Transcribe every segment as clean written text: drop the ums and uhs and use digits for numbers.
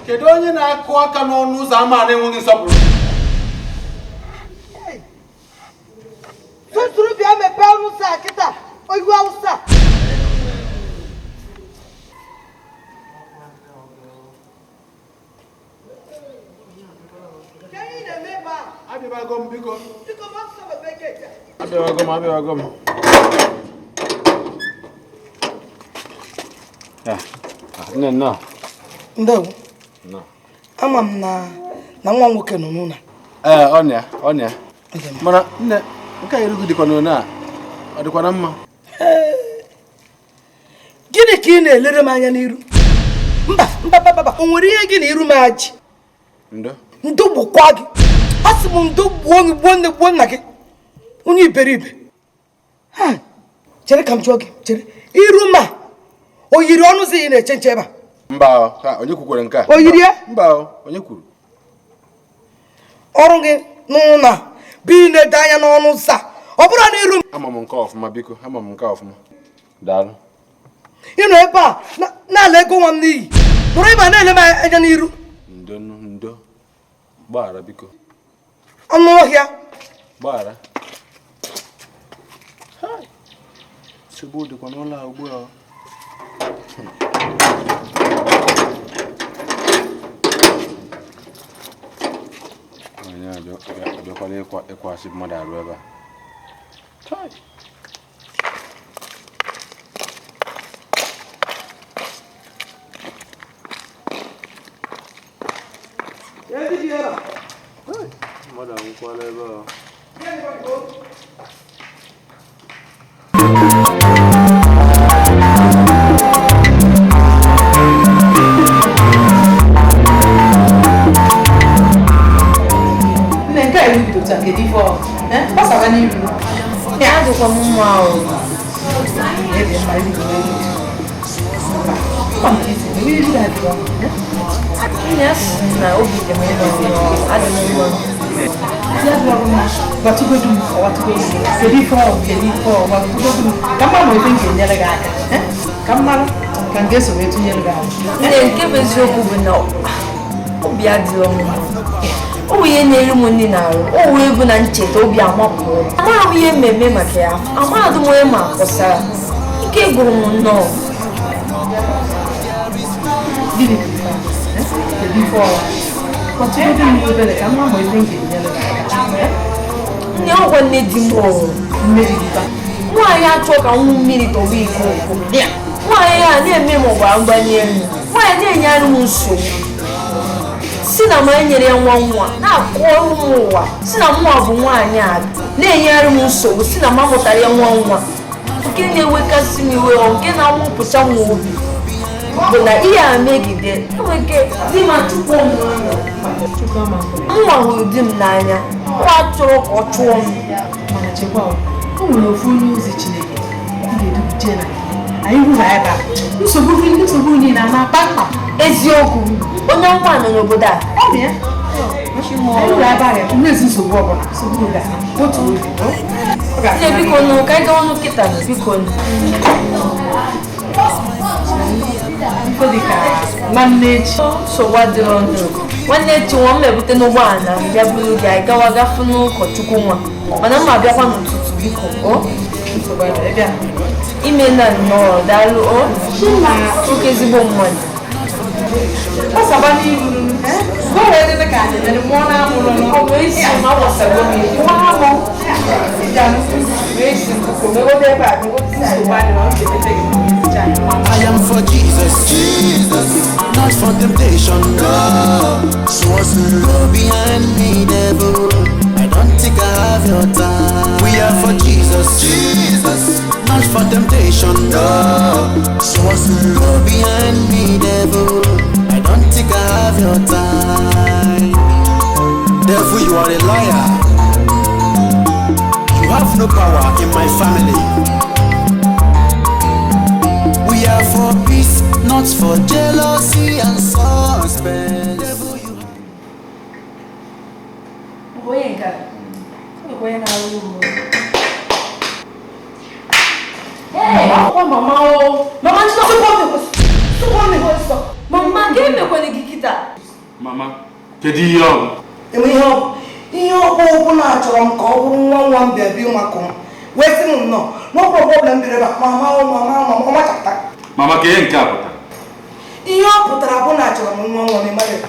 Kedu onye na-akụ aka n'ọnụ ụzọ ámá a na-enweghị nsọpụrụ? Tụtụrụ bịa mepee ọnụ ụzọ a kịta, oyiwu Awụsa. Ka anyị na-eme ebe a? Abịabago m, biko. Biko, ma ọsọ mepee geeti a. Abịabago m, abịabago m. Nne, nnọọ. Ndewo. Nnọọ. Ama m na na nwa nwoke nọ n'ụlọ. Ee, ọ na ya, ọ na ya. Mana nne, nke a erughị dịkwa n'one a, ọ dịkwa na mma? Gịnị ka ị na-elere m anya n'iru? Mba, mba, mba, mba, o nwere ihe gị na iru m aji? Ndo. Ndo gbukwa gị. A sị m ndo gbuo gị, gbuo nne, gbuo nna gị. Onye iberibe. Ha, chere ka m jụọ gị, chere. Iru m a, o yiri ọnụ ụzọ ị na-eche nche ebe a? Mba o, ka onye kwukwere nke a? O yiri ya? Mba o, onye kwuru? Ọrụ gị n'ụlọ a bụ ị na-ede anya n'ọnụ ụzọ a. Ọ bụrụ na iru m. Ama m nke ọfụma, biko, ama m nke ọfụma. Daalụ. Ị nọ ebe a na-ala ego nwa m n'iyi. Nọrọ ebe a na-ele m anya n'iru. Ndo, ndo. Gbaghara, biko. Anụ ọhịa. Gbaghara. Nsogbu dịkwa n'ụlọ a ugbu a. Onye abịakwala ịkwasị mmadụ arụ ebe a. Mmadụ anwụkwala ebe a. Nne, nke a erubido taa, kedu ife ọ? Gbasara n'iru. Ya adịkwa m mma o. Ebe mma iru bụ elu. Mma nke isi, ebe iru ga-adịrọ. Nne, a sị na obi dị m ịnọ ọrụ, adị m mma. Ya adịrọ mma. Gwatụgodu m, ọwatụgodu m. Kedu ife ọ, kedu ife ọ, gwatụgodu m. Ka mma ma ife m ga-enyere gị aka. Ka m mara ka m ga-eso wee tụnyere gị aka. Nne, nke bụ eziokwu bụ na obi adịrọ m mma. O nwere ihe na-eri m nri n'arụ, o wee bụ na ncheta obi amapụrụ. Amaghị m ihe mmemme maka ya, amaghị m onye ma kpọsara. Ike gwụrụ m nnọọ. Gịnị bụ ife a? Kedu ife ọwa? Gwatụgodu m obere ka mma ma ife m ga-enyere gị aka. Nne, ọgwa nne di m o. Nne di gị. Nwaanyị achọ ka nwụ mmiri tọwa iko. Nwaanyị a na-eme m ọbara mgbali elu. Nwaanyị na-enye m nsogbu. Si na m enyere ya nwa nwa, na-akụ ọrụ m ụwa. Si na mụnwa bụ nwaanyị a na-enyere m nsogbu. Si na m amụtara ya nwa nwa. Nke na-ewekasị m iwe, ọ nke na-awụpụcha m obi bụ na ihe a megide enweke di m achụpụ m n'ụlọ. Mụnwa hụrụ di m n'anya, nwa chọrọ ka ọ chụọ m. Mana chekwa o, o nwere ofu onye ozi Chineke m ga-edubuje na anyị hụrụ ebe a. Nsogbu niile a na-akpa mkpa. Eziokwu, onye nwa nọ n'obodo a. Ọ bụ ya. Anyị hụrụ ebe a ga-enwezi nsogbu ọbụla. Nsogbu ga-ana otu obi. Ọ ga-ana. Nne, biko nụ, ka anyị gawa n'ụkịta nụ, biko nụ. Ife dị ka nwanne echi. Nsogbu adịrọ ndụ. Nwanne echi nwa m ebute n'ụgbọala m bịa buru gị, anyị gawa gafe n'ụkọchukwu nwa. Mana m abịakwa n'ụtụtụ, biko. O? Nsogbu adịrọ, ị bịa. Ime na nnọọ, daalụ o. Nwoke ezigbo mmadụ. Gbasaba n'iru nụ, eh? Ka o wee dịrị ka anyị mere mụọ na-amụrụ nụ. Ọ bụ isi m agbasago m ihu. Nwa amụ. Ịja nụ, wee si m biko, megodo ebe a, megodo nsogbu adịrọ, ọ ga-emete gị mma, ịja. I am for Jesus, Jesus, not for temptation, no. So I say, go behind me, devil. I don't think I have your time. We are for Jesus, Jesus, not for temptation, no. So I say, go behind me, devil. I don't think I have your time. Devil, you are a liar. You have no power in my family. We are for peace, not for jealousy and suspense. Devil, you Onye nke a? Onye na-arụ ugbo. Hey, akwụkwọ mama o. Mama, nsọ. Mama, ka emekwana gị kịta? Mama, kedu ihe ọ bụ? Enwe ihe ọ bụ? Ihe ọ bụ okwu na-achọrọ m ka ọ bụrụ nwa nwa m bịa bịa makụ m. Wee sị m nnọọ, n'ọkwa ọbụla m bịara ebe a, mama mama mama ọ machapụta. Mama, ka ihe nke a pụtara? Ihe ọ pụtara bụ na achọrọ m nwa nwa m Emmanuel.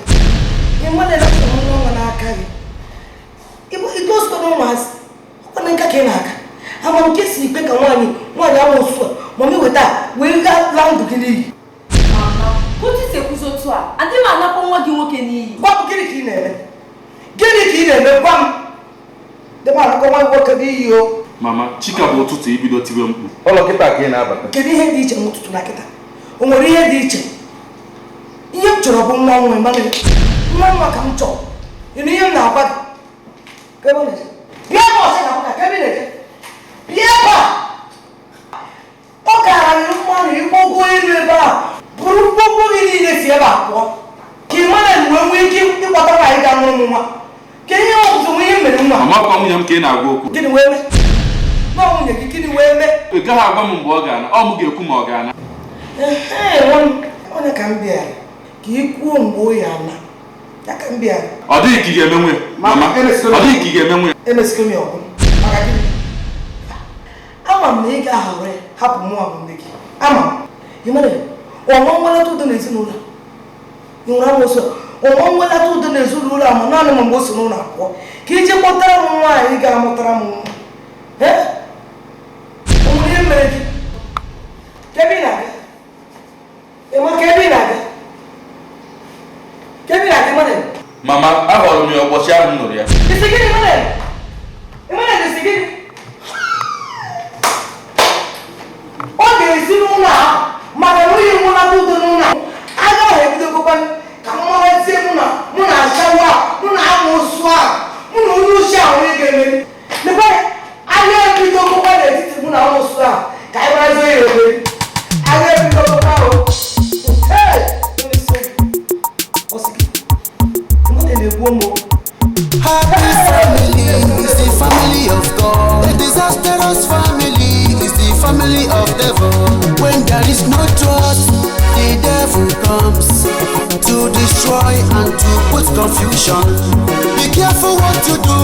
Emmanuel, achọrọ m nwa nwa n'aka gị. Igosiko na ụmụazị, ọkwa na nka ka ị na-aga. Ama m ka esi ikpe ka nwaanyị nwaanyị amoosu a, ma m weta wee gaa laa ndụ gị n'iyi. Mama, otu isi ekwuzi otu a, adịghị m anapụ nwa gị nwoke n'iyi. Gwa m gịnị ka ị na-eme? Gịnị ka ị na-eme? Gwa m. Debe anakọ nwa gị nwoke n'iyi o. Mama, Chika bụ ụtụtụ ibido tiwe mkpu. Ụlọ kịta ka ị na-abata. Kedu ihe dị iche n'ụtụtụ na kịta? O nwere ihe dị iche? Ihe m chọrọ bụ nwa nwa Emmanuel. Nwa nwa ka m chọrọ. Ị nụ ihe m na-agwa gị? Ka ebe ọ na-eje? Bịa ebe ọsị na ụka, ka ebe ị na-eje? Bịa ebe a! Ọ gara gị mma na ịgbago elu ebe a, bụrụ mkpụmkpụ gị niile si ebe a pụọ. Ka Emmanuel wee nwee ike ịkpọta nwaanyị ga-amụrụ m nwa. Ka ihe ọzọ nwee ihe mere nwa. Mama, ọkwa nwunye m ka ị na-agwa okwu. Gịnị wee mee? Nwa nwunye gị, gịnị wee mee? Ị gaghị agwa m mgbe ọ ga-ana, ọ m ga-ekwu ma ọ ga-ana. Ee, nwa m, onye ka m bịara ka ị kwuo mgbe o ya ana. Ya ka m bịara. Ọ dịghị ka ị ga-emenwe. Mama, ọ dịghị ka ị ga-emenwe. Emesigo m ya ọgwụ. Maka gịnị? Ama m na ị ga-ahọrọ ya, hapụ mụnwa bụ nne gị. Ama m. Ị mara ya? Ọnwa nwelata udo n'ezinụlọ a. Ị nwere amoosu a? Ọnwa nwelata udo n'ezinụlọ a ma naanị ma mgbe o si n'ụlọ apụọ. Ka ije kpọtara m nwaanyị ga-amụtara m nwa. Ee? O nwere ihe mere gị? Ka ebe ị na-aga? Ị ma ka ebe ị na-aga? Ka ebe ị na-aga, Emmanuel? Mama, ahọrọ m ya ụbọchị ahụ m nụrụ ya. Isi gịnị, Emmanuel? Emmanuel, isi gịnị? Ọ ga-esi n'ụlọ ahụ maka na onye nwụnata udo n'ụlọ ahụ. Aga ahụ ebidogokwa ka m marazie mụ na mụ na ashawo a, mụ na amoosu a, mụ na onye oshi ahụ onye ga-emeri. Lekwa ya, agha ebidogokwa n'etiti mụ na amoosu a, ka anyị marazie onye ga-emeri. Agha ebidogokwa o. Hey! Ọ sị gị, mmadụ na-egbu ụmụ. Happy family is the family of God. A disastrous family is the family of devil. When there is no trust, the devil comes to destroy and to put confusion. Be careful what you do,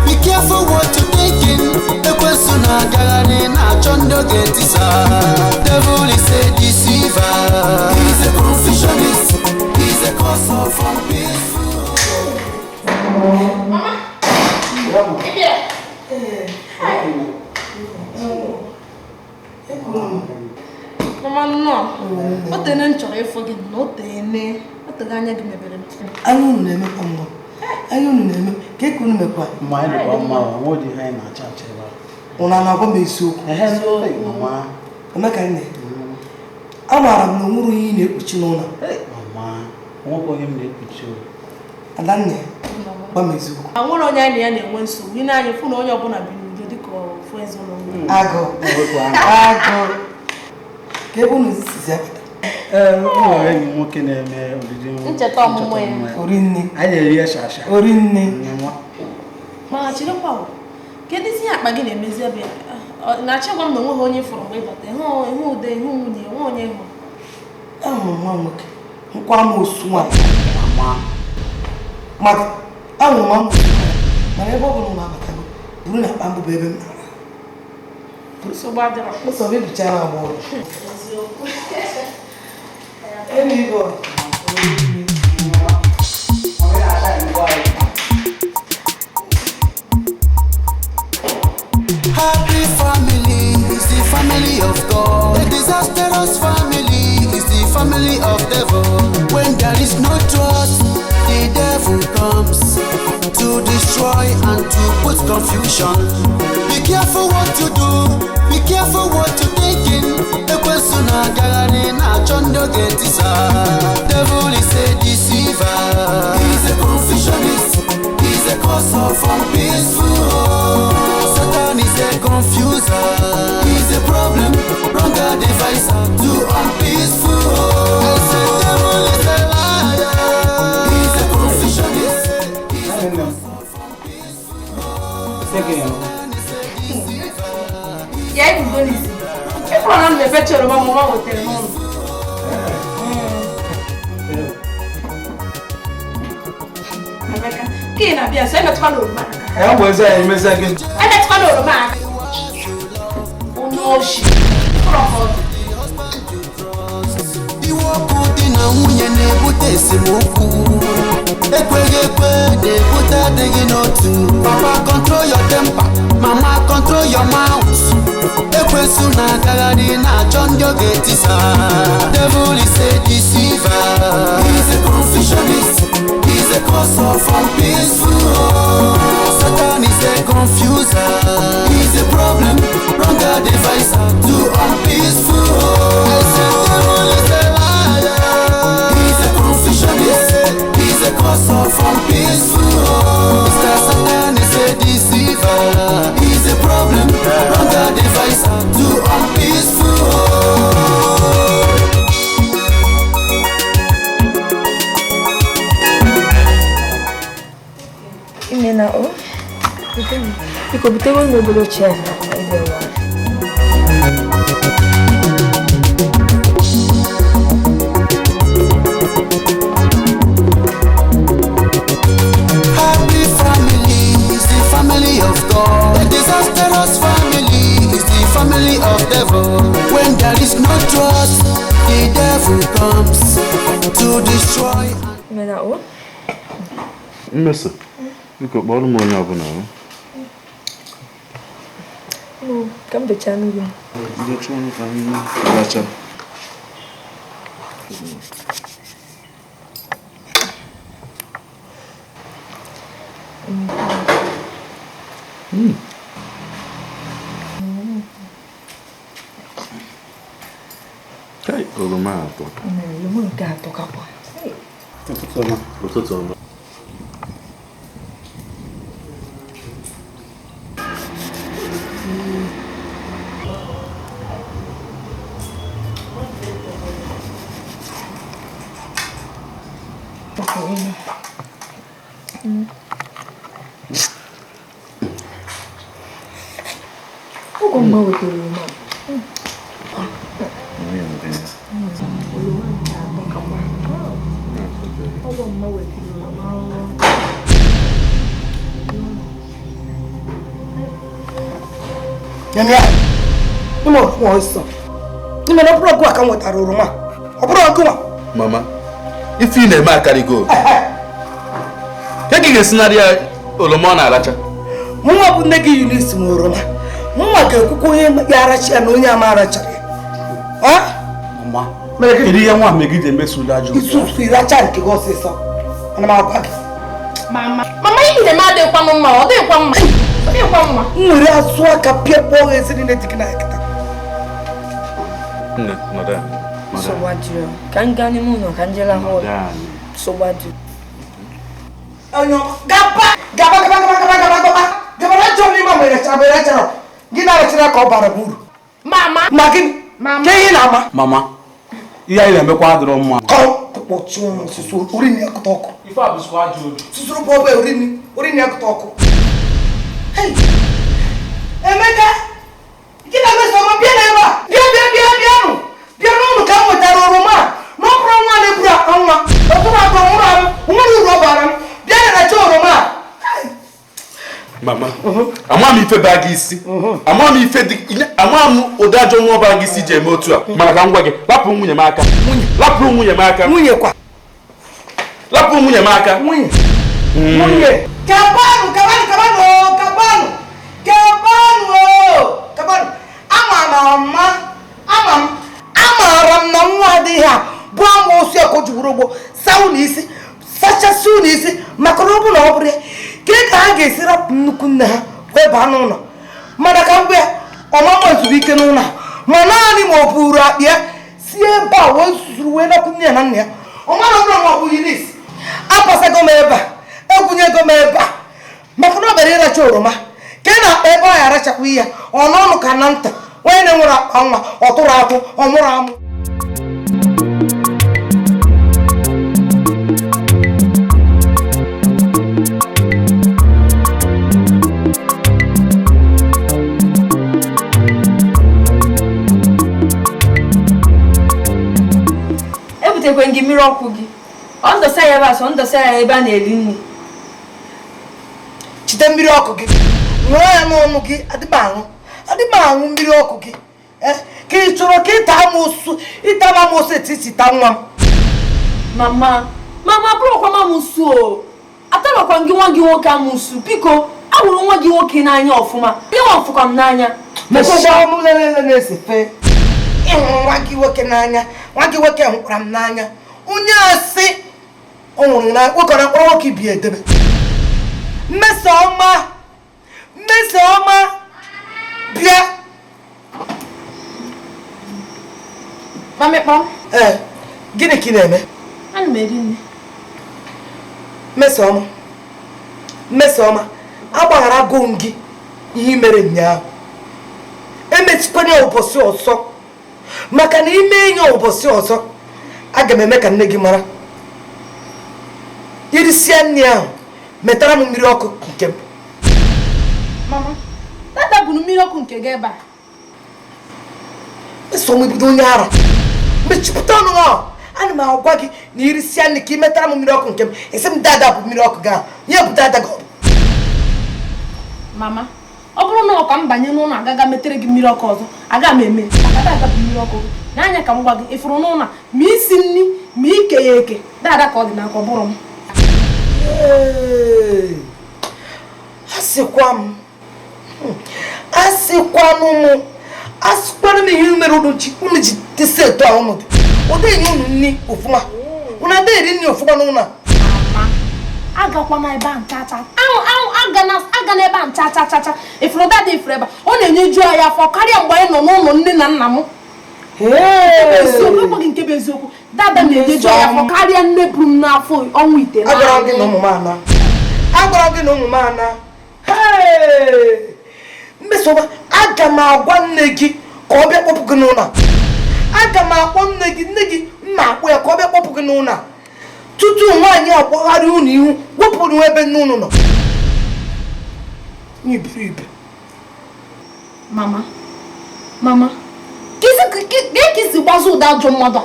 be careful what you thinking. Ekwensu na-agagharị na-achọ ndị ọ ga-etisa. Devil is a deceiver. He's a confusionist. He's a cause of unpeaceful. Mama, ị bịara? Mama, nnọọ. O tene m chọrọ ịfụ gị na o tene. O tene anya gị mebere m. Anya unu na-emekwa mma. Anya unu na-eme ka eke unu mekwa. Mma anyị dịkwa mma, o nwe ụdị ihe anyị na-acha acha ebe a. Unu na-agwa m eziokwu? Ehe, mama. Emeka nne, amaara m na o nwere onye ị na-ekpuchi n'ụlọ. Mama, o nwekwa onye m na-ekpuchi o. Adanne, gwa m eziokwu. A nwere onye anyị na ya na-enwe nsogbu. Ị na-anya fụ na onye ọbụla bi n'udo dịka ofu ezinụlọ. Agụ. Agụ. Ka ebe unu sizi apụta? Ee, o nwere enyi m nwoke na-eme oriri Ncheta ọmụmụ ya. Orinne. Anyị na-eri ya shasha. Orinne. Ma cherekwa o. Kedu isi akpa gị na-emezi ebe a? Na-achọ gwa m na onweghị onye fụrụ mgbe ị bata. Ịhụ ude, ịhụ nwunye, nwe onye hụrụ. Ahụrụ m nwa nwoke. Nkwa amoosu nwaanyị. Maka ahụrụ m amoosu nwaanyị. Mana ebe ọ bụla ụmụ abatago, buru na akpa mbụ bụ ebe m na-ara. Nsogbu adịrọ. Nsogbu ebichara agbọrọ. Enyi boy. Happy family is the family of God. A disastrous family is the family of devil. When there is no trust, the devil comes to destroy and to put confusion. Be careful what you do, be careful what you thinking. Ekwensu na-agagharị na-achọ ndị ọ ga-etisa. Devil is a deceiver. He's a confusionist. He's a cause of unpeaceful home. Satan is a confuser. He's a problem, wrong advisor to unpeaceful home. I say devil is a liar. He's a confusionist. He's a cause of unpeaceful home. Satan is a deceiver. Ya ebugo n'isi. Ịfụrụ na m na-ebecha oroma ma mama wetere n'ụlọ. Ka ị na-abịa nso emetụkwana oroma aka. Ee, ọ bụ eze ya emezi gị. Emetụkwana oroma aka. Onye oshi. Ụlọ ka ọ dị. Iwe ọkụ di na nwunye na-ebute esemokwu. Ekweghị ekwe na-ebute adịghị n'otu. Papa control your temper, mama control your mouth. Ekwensu na-agagharị na-achọ ndị ọ ga-etisa. Devil is a deceiver. He's a confusionist. He's a cause of unpeaceful home. Satan is a confuser. He's a problem, wrong advisor to unpeaceful home. I said devil is a liar. He's a confusionist. He's a cause of unpeaceful home. Mr. Satan is a deceiver. He's a problem, wrong advisor to unpeaceful home. Imena o. Biko butere m n'obodo ochie na ebe nwa. Happy family is the family of God. A disastrous family is the family of devil. When there is no trust, the devil comes to destroy. Imena o. Mmeso, biko kpọrọ m onye ọbụla o. No, ka m bechaa mmiri. Ndị chụọ ọnụ ka anyị racha. Kai, oroma atọ. Oroma nke atọ kakwa. Ụtụtụ ọma. Ụtụtụ ọma. Ụgwọ mma wetara oroma. Oroma nke atọ kakwa. Ụgwọ mma wetara oroma. Nyamia, ime ọkụ ọsọ. Ime na ọ bụrụ ọgụ a ka m nwetara oroma. Ọ bụrụ ọgụ a. Mama, ife ị na-eme akarịgo. Ka gị ga-esinarị ya oroma ọ na-aracha? Mụnwa bụ nne gị Eunice nwe oroma. Mụnwa ga-ekwukwa onye ya aracha ya na onye ama arachara ya. Ọ? Mama, kedu ihe nwa megide emesula ajọ otu a? Isusu iracha nke gị ọsịsọ. Ana m agwa gị. Mama, mama ihe na-eme adịghịkwa m mma, ọ dịghịkwa mma. Ọ dịghịkwa mma. M were azụ aka pịakpọọ gị ezi niile dị gị na nkịta. Nne, nọdụ ala. Nsogbu adịrọ. Ka m gaa n'ime ụlọ ka m jee lahụ ụra. Nsogbu adịrọ. Onye ọma, gaba! Gaba gaba gaba gaba gaba gaba! Gaba na achọrọ m ịma ma ịracha ma ịrachara. Gị na-arachara ka ọ bara m uru. Mama. Ma gịnị? Mama. Ka ihe na-ama? Mama, ihe anyị na-emekwa adịrọ mma. Kọ kpọchie ọnụ susu ori na akụta ọkụ. Ife a bụsịkwa ajọ obi. Susuru bụ ọbụ ori na akụta ọkụ. Hey! Emeka! Gị na Mmesoma bịa n'ebe a! Bịa bịa bịa bịanụ! Bịa n'ụlọ ka m nwetara oroma a! Na ọ bụrụ nwa na-eburu akpa nwa, ọ bụrụ akpa nwụrụ anwụ, o nwere uru ọ bara m. Bịa na racha oroma a! Mama, ama m ife baa gị isi. Ama m ife dị ama m ụdị ajọ nwa baa gị isi ji eme otu a. Mana ka m gwa gị, lapụ nwunye m aka. Lapụ nwunye m aka. Nwunye kwa. Lapụ nwunye m aka. Nwunye. Nwunye. Kabanụ kabanụ kabanụ o, kabanụ. Kabanụ o, kabanụ. Ama m ama ama m amaara m na nwa adịghị a bụ amoosu ya ka o ji wuru ogbo saa unu isi sachasị unu isi maka na ọ bụ na ọ bụrụ ya kee ka ha ga-esi rapụ nnukwu nne ha wee baa n'ụlọ. Mana ka mgbe ọmama zuru ike n'ụlọ a ma naanị ma ọ buru akpa ya si ebe a wee zuru wee napụ nne ya na nna ya. Ọ mara ọ bụrụ ma ọ bụ Eunice apasago m ebe a egwunyego m ebe a maka na ọ bịara ịracha oroma ka ị na-akpa ebe ọ ya arachakwa ya ọ n'ọnụ ka na nta onye na-enwere akpa nwa ọ tụrụ atụ ọ mụrụ amụ. Ebutekwe gị mmiri ọkụ gị. Ọ ndọsa ya ebe a sọ ndọsa ya ebe a na-eri nri. Irisia mmiri ọkụ gị ṅụọ ya n'ọnụ gị adịba aṅụ mmiri ọkụ gị ka ị chọrọ ka ịta amoosu ịtaba amoosu etu isi taa nwa m. Mama, mama bụrụkwa m amoosu o. Atarọkwa gị nwa gị nwoke amoosu. Biko, ahụrụ nwa gị nwoke n'anya ọfụma. Nye nwa ọfụkwa m n'anya. Mekọba ọmụ na-ese fe. Ịhụrụ nwa gị nwoke n'anya, nwa gị nwoke hụkwara m n'anya. Onye asị ọ nwụrụ na nwoke ọ na-akpọrọ nwoke ibi edebe. Mmesoma, Mmesoma, bịa. Mami kpọm. Ee, gịnị ka ị na-eme? Ana m eri nri. Mmesoma, Mmesoma, agbaghara go m gị ihe i mere ụnyaahụ. Emechikwana ya ụbọchị ọzọ. Maka na ime enyi ụbọchị ọzọ, aga m eme ka nne gị mara. Irisia nri ahụ, metara m mmiri ọkụ nke m. Mama, dada buru mmiri ọkụ nke gị ebe a. Mmesoma ebido onye ara. Mechipụta ọnụ ahụ. Ana m agwa gị na irisia nri ka ị metara m mmiri ọkụ nke m. Esi m dada bụ mmiri ọkụ gị ahụ. Nye bụ dada gị ọ bụ. Mama, ọ bụrụ na ọ ka m banye n'ụlọ agaga metere gị mmiri ọkụ ọzọ, aga m eme. Maka dada bụ mmiri ọkụ gị. N'anya ka m gwa gị, ịfụrụ n'ụlọ a, ma isi nri, ma ike ya eke, dada ka ọ dị n'aka ọ bụrụ m. Asịkwa m. Asịkwanụ m. Asịkwanụ m ihe mere unu ji dịsị etu a unu dị. Ụdị enye unu nri ọfụma. Unu adịghị eri nri ọfụma n'ụlọ a. Mama, agakwana ebe a nchacha. Aga n'ebe a nchacha chacha. Ifuru dada ifuru ebe a, ọ na-enyeju anyị afọ karịa mgbe anyị nọ n'ụlọ nne na nna m. Eziokwu, ekweghị nke bụ eziokwu. Dada na-enyeju anyị afọ karịa nne buru m n'afọ ọnwa ite. Agwara gị na ụmụ m ana. Agwara gị na ụmụ m ana. Mmesoma, aga m agwa nne gị ka ọ bịa kpọpụ gị n'ụlọ a. Aga m akpọ nne gị mma akpọ ya ka ọ bịa kpọpụ gị n'ụlọ a. Tutu nwaanyị agbagharị unu ihu, wepụ unu ebe nne unu nọ. Iberibe. Mama, mama, kee ka isi gbazụ ụda ajọ mmadụ a?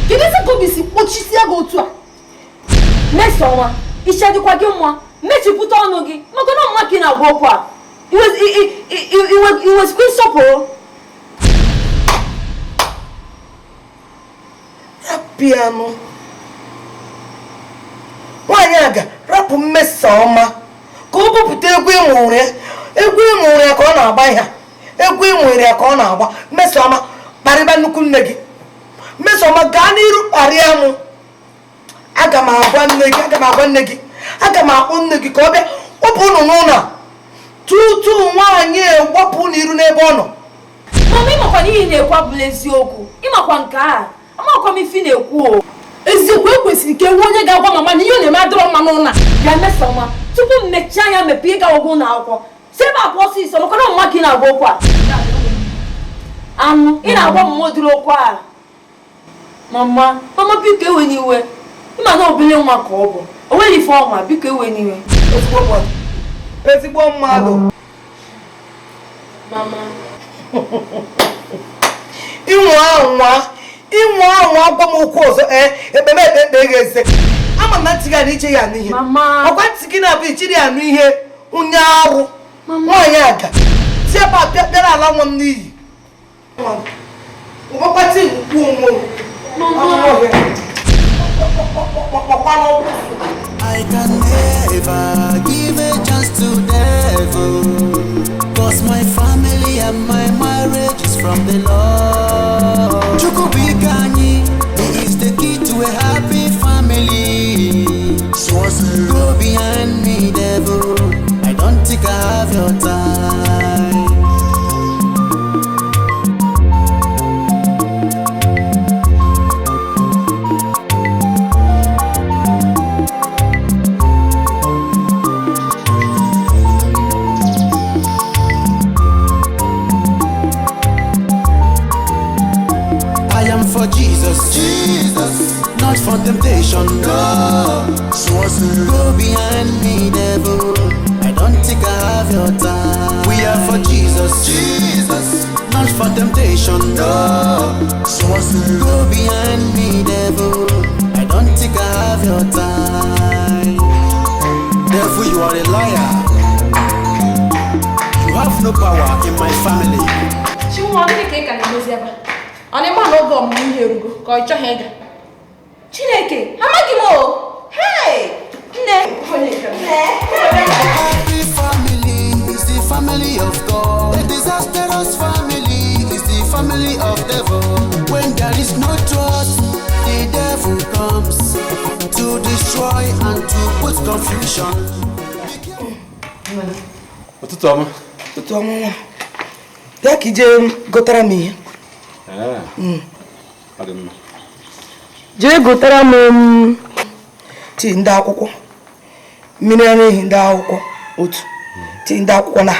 Kedu isi ka obi si kpochisie gị otu a? Mmesoma, iche dịkwa gị mma, mechipụta ọnụ gị maka na mma ka ị na-agwa okwu a. Iwezikwa nsọpụrụ. Rapịanụ. Nwaanyị a ga-rapụ Mmesoma ka o bupụta egwu ịmụrụ ya. Egwu ịmụrụ ya ka ọ na-agba ihe a. Egwu ịmụrụ ya ka ọ na-agba. Mmesoma, kparịba nnukwu nne gị. Mmesoma, gaa n'iru kparịa mụ. Aga m agwa nne gị, aga m agwa nne gị. Aga m akpọ nne gị ka ọ bịa kpọpụ unu n'ụlọ a. Tutu nwaanyị ewepụ unu iru n'ebe ọ nọ. Mama, ịmakwa na ihe na-ekwu abụla eziokwu. Ịmakwa nke a. Amakwa m ife ị na-ekwu o. Eziokwu ekwesịrị ka ewu onye ga-agwa mama na ihe ọ na-eme adịrọ mma n'ụlọ a. Bịa Mmesoma, tupu m mechie anya mepee ịga ụgwọ ụlọ akwụkwọ. Si ebe a pụọ ọsịsọ maka na mma ka ị na-agwa okwu a. Anụ, ị na-agwa m ụdịrị okwu a. Mama, mama biko ewe n'iwe. Ịma na obele nwa ka ọ bụ. O nweghị ife ọma, biko ewe n'iwe. Ezigbo mmadụ. Ezigbo mmadụ. Mama. Ịnwa anwa agwa m okwu ọzọ, ekpeme ekpe gị eze. Ama m na ntị gị na iche ya anụ ihe. Ọkwa ntị gị na-abụ ichiri ya anụ ihe onye arụ. Nwaanyị aga. Si ebe a bịara ala nwa m n'iyi. Ụgbọkpatị ukwu onwe m. I can never give a chance to devil, 'cause my family and my marriage is from the Lord. Chukwubikanyi, he is the key to a happy family. Go behind me, devil. I don't think I have your time. For Jesus, Jesus, not for temptation, no. Go behind me, devil. I don't think I have your time. We are for Jesus, Jesus, not for temptation, no. Go behind me, devil. I don't think I have your time. Therefore, you are a liar. have no power in my family. Chinwa, gịnị ka ị ka na-emezi ebe a? Ọ na-eme na oge ọmụmụ ihe erugo ka ọ chọghị ịga? Chineke, amaghị m o. Hey! Nne! Every family is the family of God. A disastrous family is the family of devil. When there is no trust, the devil comes to destroy and to put confusion. Ụtụtụ ọma. Ụtụtụ ọma nwa. Bịa ka ije gotara m ihe. Ọ dị mma. Jee gotara m tii ndị akwụkwọ, mmiri ara ehi ndị akwụkwọ otu, tii ndị akwụkwọ na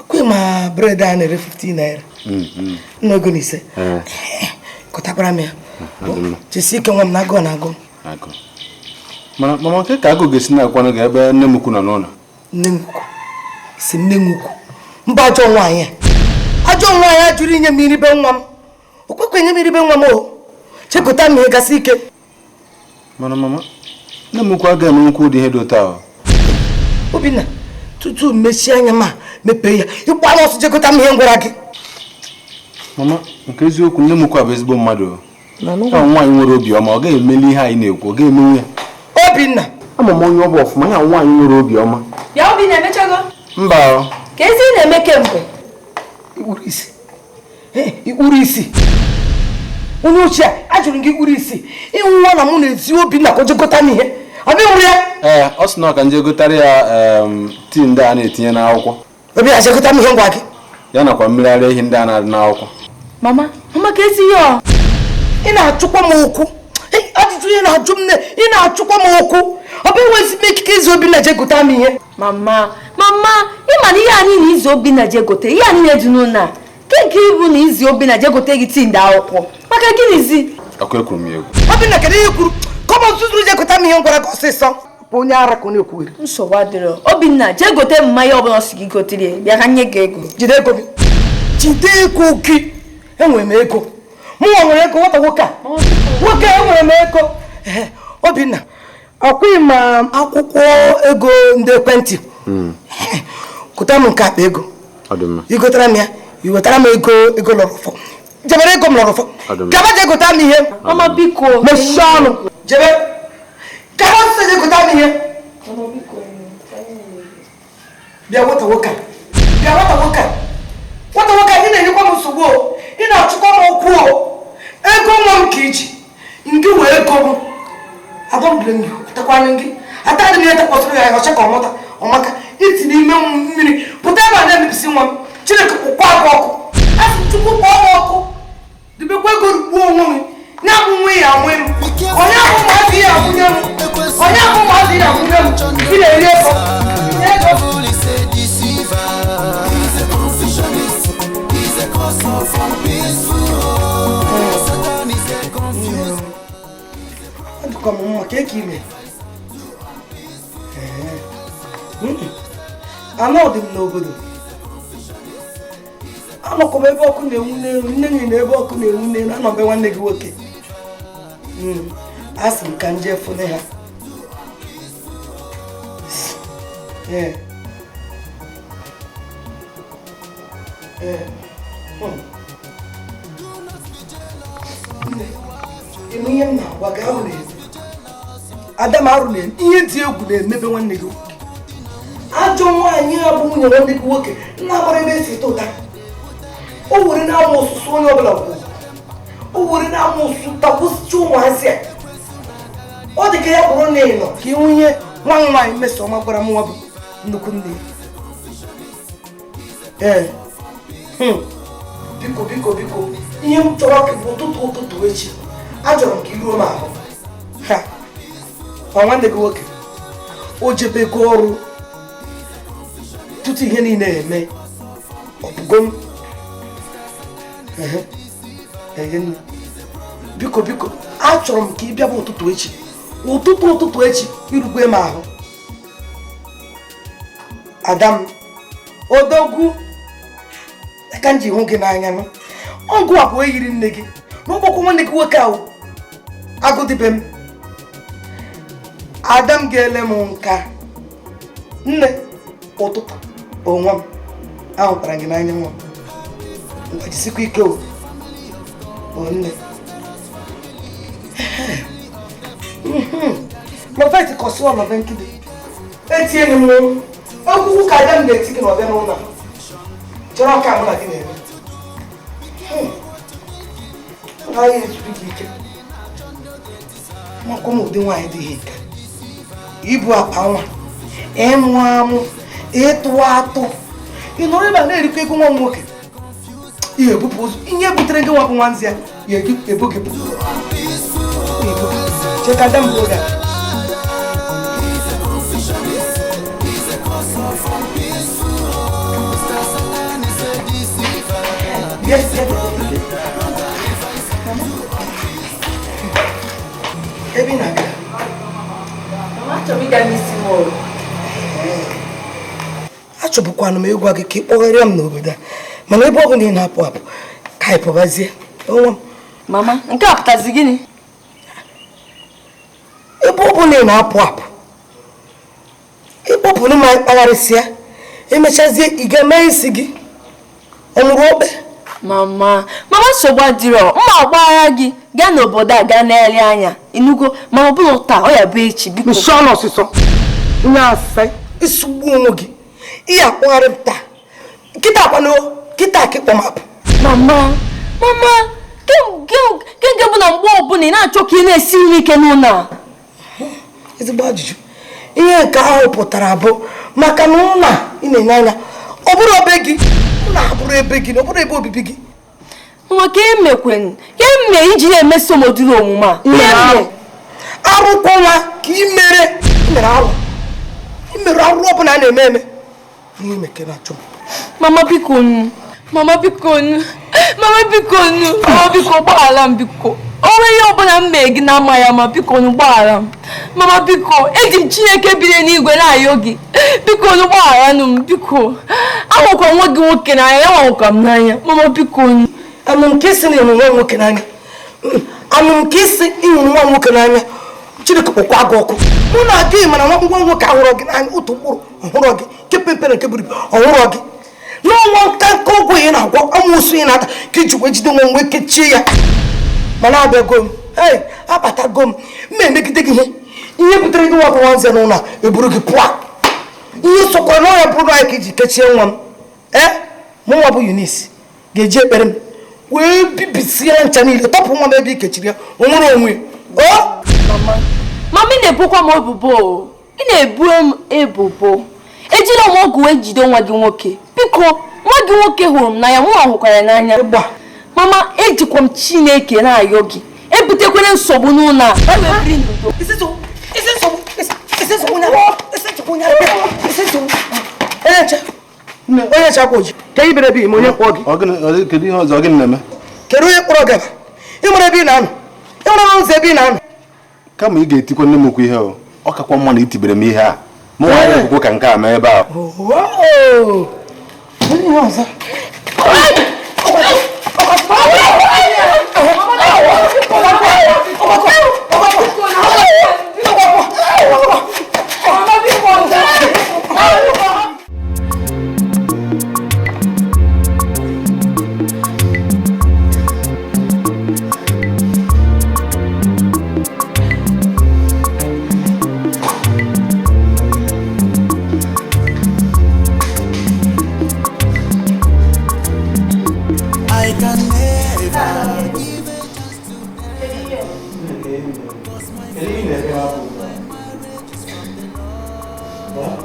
kwe ma bred a na-ere 15 naira nna ego na ise. Gotakwara m ya. Chesi ike nwa m na agụụ na agụ. Mana mama, nke ka agụụ ga-esi na-akwanụ gị ebe nne m ukwu nọ n'ụlọ? Nne m ukwu si nne m ukwu mba, ajọ nwaanyị a, ajọ nwaanyị a jụrụ inye m iribe nwa m. O kwekwe nye m iribe nwa m o. Chekụta m ihe gasị ike. Mana mama, nne m ukwu agaghị eme nkwu ụdị ihe dị otu ahụ. Obinna, tutu mechie anya ma mepee ya, ịgba ọsọ jekọta m ihe m gwara gị. Mama, nke eziokwu, nne m ukwu bụ ezigbo mmadụ. Ọ nwaanyị nwere obiọma, ọ gaghị emeli ihe anyị na-ekwu, ọ ga-emenwu ya. Obinna, ama m onye ọ bụ ọfụma, ya nwaanyị nwere obiọma. Bịa Obinna, emechago? Mba. Ka ezi ị na-eme kemgbe? Ikpuru isi. Ikpuru isi. Onye ochie a jụrụ gị ikpuru isi. Ịnwụọ na mụ na-ezi Obinna ka o jekọta m ihe. Ọ bụ ịnwụrụ ya? Ee, ọ sị na ọ ka nje gotara ya tii ndị a na-etinye n'akwụkwọ. Obinna, jekọta m ihe ngwa gị. Ya nakwa mmiri ara ehi ndị a na-adị n'akwụkwọ. Mama, mama ka ezi ya. Ị na-achụkwa m okwu. Ajụjụ ị na-ajụ m, ị na-achụkwa m okwu. Ọ bụ enwezi m ikike izi Obinna jee gote m ihe. Mama, mama, ị ma na ihe a niile izi Obinna jee gote, ihe a niile dị n'ụlọ a. Nke ịbụ na izi Obinna jee gote gị tii ndị akwụkwọ. Maka gịnịzi? Ọkụ ekwuru m ya egwu. Obinna, kedu ihe kwuru? Kọmọ ntụtụrụ jee gote m ihe m gwara gị ọsịsọ. Bụ onye ara ka ọ na-ekwugheri. Nsogbu adịrọ. Obinna, jee gote mmanya ọbụla ọ sị gị gotere, bịa ka nye gị ego. Jide ego gị. Jide ego gị. Enwere m ego. Mụnwa nwere ego, nwata nwoke a. Nwoke enwere m ego. Obinna, ọkwa ma akwụkwọ ego ndị ekwentị. Gụta m nke akpa ego. Igotara m ya, i wetara m ego ego lọrọ ụfọ. Jebere ego m lọrọ ụfọ. Gaba jee gota m ihe. Mama biko. Mechie ọnụ. Jebe. Gaba ọsọ jee gota m ihe. Bịa nwata nwoke a. Bịa nwata nwoke a. Nwata nwoke a, ị na-enyekwa m nsogbu o. Ị na-achụkwa m okwu o. Ego nwa m ka iji. Nke wee ego m. I don't blame you. Atakwana gị. Atadị m ihe takwasịrị ya ọcha ka ọmata ọmaka. Iti n'ime mmiri pụta ebe a na-emebisi nwa m. Chineke kpụkwa gị ọkụ. Asị m Chukwu kpọọ m ọkụ. Dibekwa ego gbuo onwe m. Ya bụ nwa ya anwụ m. Onye abụ ụmụazị ya anwụnye m. Onye abụ ụmụazị ya anwụnye m. Ị na-eri ego. Devil is a deceiver. He's a confusionist. He's a cause of unpeaceful. Satan is a confused. Adịkwa m mma ka eke ime. Anọ dị m n'obodo. Anọkwa m ebe ọkụ na-enwu n'elu, nne gị na ebe ọkụ na-enwu n'elu, anọ be nwanne gị nwoke. Asị m ka m jee fune ha. Ịnụ ihe m na-agwa gị, ahụ na-eme. Ada m arụ na-eme ihe dị egwu na-emebe nwanne gị nwoke. Ajọ nwaanyị a bụ nwunye nwanne gị nwoke na-agbara ebe esi ụta. O were na-amụ ọsụsụ onye ọbụla kwuru. O were na-amụ ọsụsụ takwụsịcha ụmụazị a. Ọ dị ka ya bụrụ na ị nọ ka ị nwunye nwa m nwaanyị Mmesoma gwara m nwa bụ nnukwu nne ya. Ee. Biko biko biko, ihe m chọrọ ka bụ ụtụtụ ụtụtụ echi. Achọrọ m ka iruo m ahụ. Ha, ọ nwanne gị nwoke o jebego ọrụ tutu ihe niile eme. Ọ bụgo m. Biko biko, achọrọ m ka ị bịaba ụtụtụ echi. Ụtụtụ ụtụtụ echi irukwe m ahụ. Ada m, odogwu aka m ji hụ gị n'anya nụ. Ọgụ a bụ eyiri nne gị n'ụgbọkwụ nwanne gị nwoke ahụ agụdịbe m. Ada m ga-ele m nka. Nne, ụtụtụ onwe m. Ahụkwara gị n'anya nwa m. Jisikwa ike o. Nne. Prọfeti kọsị ọnọdụ nkịtị. Etinye m nwo. Okwukwu ka aja m na-eti gị n'ọbịa n'ụlọ. Chọrọ ka mụ na gị na-eme. Ọ gaghị ezuru gị ike. Makwa m ụdị nwaanyị dị ihe nke. Ibu akpa nwa, ịmụ amụ, ịtụ atụ. Ị nọrọ ebe a na-erikwa ego nwa m nwoke. Ihe ebupụ ụzọ, ihe butere gị nwa bụ nwanzi ya, ya ebu gị pụ. Chekada m oge a. Yes, yes. Ebe ị na-aga? Achọrọ m ịga n'isi m ọrụ. Achọbụkwana m ịgwa gị ka ị kpọgharịa m n'obodo a, mana ebe ọ bụla ị na-apụ apụ ka anyị pụbazie. Onwe m. Mama, nke a pụtazi gịnị? Ebe ọ bụla ị na-apụ apụ, ịkpọpụrụ ma kpagharịsịa, emechazie ị ga-eme isi gị ọ mụrụ okpe. Mama, mama nsogbu adịrọ, mma ọgbaghara gị gaa n'obodo a gaa na-ele anya inugo, ma ọ bụrụ taa ọ ya bụ echi biko. Mechie ọnụ ọsịsọ. Nye asị isugbu onwe gị. Ihe akpọgharị m taa. Kịta akwanụ kịta ka ịkpọ m apụ. Mama, mama, ke bụ na mgbe ọbụla ị na-achọ ka ị na-esi nri ike n'ụlọ a? Ezigbo ajụjụ. Ihe nke ahụ pụtara bụ maka na ụlọ a ị na-enye anya ọ bụrụ ebe gị, ụlọ abụrụ ebe gị, ọ bụrụ ebe obibi gị. Mama, ka emekwen, ka eme iji na-emeso m ụdịrị omume a? Arụkwa nwa ka ị mere, ị mere arụ. Ị mere arụ ọbụla a na-eme eme. Ihe meke na-achọ m. Mama biko nu, mama biko nu, mama biko nu, mama biko gbaghara m biko. O nwere ihe ọbụla m mee gị na-amaghị ama, biko nu gbaghara m. Mama biko, eji m Chineke biri n'igwe na-ayọ gị. Biko nu gbaghara nụ m biko. Ahụkwa nwa gị nwoke n'anya, ya nwakwa m n'anya. Mama biko nu. Anụ m ka isi na ịhụrụ nwa nwoke n'anya. Anụ m ka isi ịhụrụ nwa nwoke n'anya. Chineke kpọkwa gị ọkụ. Mụ na gị mana nwa nwoke ahụrọ gị n'anya, otu mkpụrụ ọhụrụ gị, nke pempere nke buru ibu ọhụrụ gị. N'ọnwa nka nke ọgwụ ị na-agwọ, amụsụ ị na-ata ka iji wee jide nwa m wee kechie ya. Mana abịago m, ee, abatago m, m emegide gị ihe. Ihe butere gị nwa bụ nwanze n'ụlọ a, eburu gị pụọ. Ihe sokwara n'ọya bụrụ anyị ka iji kechie nwa m. Ee, mụ nwa bụ Eunice ga-eji ekpere m wee bibisie ncha niile, tọpụ nwa m ebe i kechiri ya, o nwere onwe. O? Mama, ị na-ebukwa m ebubo. Ị na-ebu m ebubo. Ejila m ọgwụ wee jide nwa gị nwoke. Biko, nwa gị nwoke hụrụ m n'anya, mụ hụkwara ya n'anya. Mama, ejikwa m Chineke na-ayọ gị. Ebutekwere nsogbu n'ụlọ a. Onye nche akwa oji. Ka ị bere ebe ime onye kpọọ gị. Kedu ihe ọzọ gịnị na-eme? Kedu onye kpọrọ gị? Ị nwere ebe ị na-anọ. Ị nwere ụzọ ebe ị na-anọ. Kama ị ga-etikwa nne m okwu ihe o. Ọ kakwa mma na itibere m ihe a. Mụ nwa ya ekwukwo ka nke a mee ebe a. Ihe ọzọ. I can never give a chance to them. Cause my rage is from the Lord.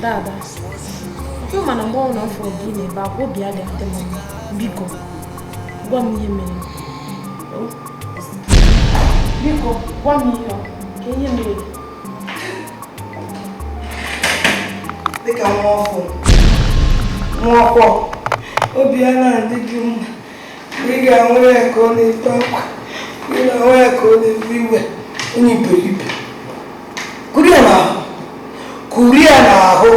Dada, you man I'm going on for gị na-ebe akwa, obi adịghị adị m mma. Biko, gwa m ihe mere. Biko, gwa m ihe ọ, ka ihe mere. Dịka nwa ọfụ, nwa ọkwọ, obi ya na-adị gị mma. Ị ga-ahụ ya ka ọ na-ebe akwa, ị ga-ahụ ya ka ọ na-ewe iwe, onye iberibe. Kuru ya n'ahụ, kuru ya n'ahụ,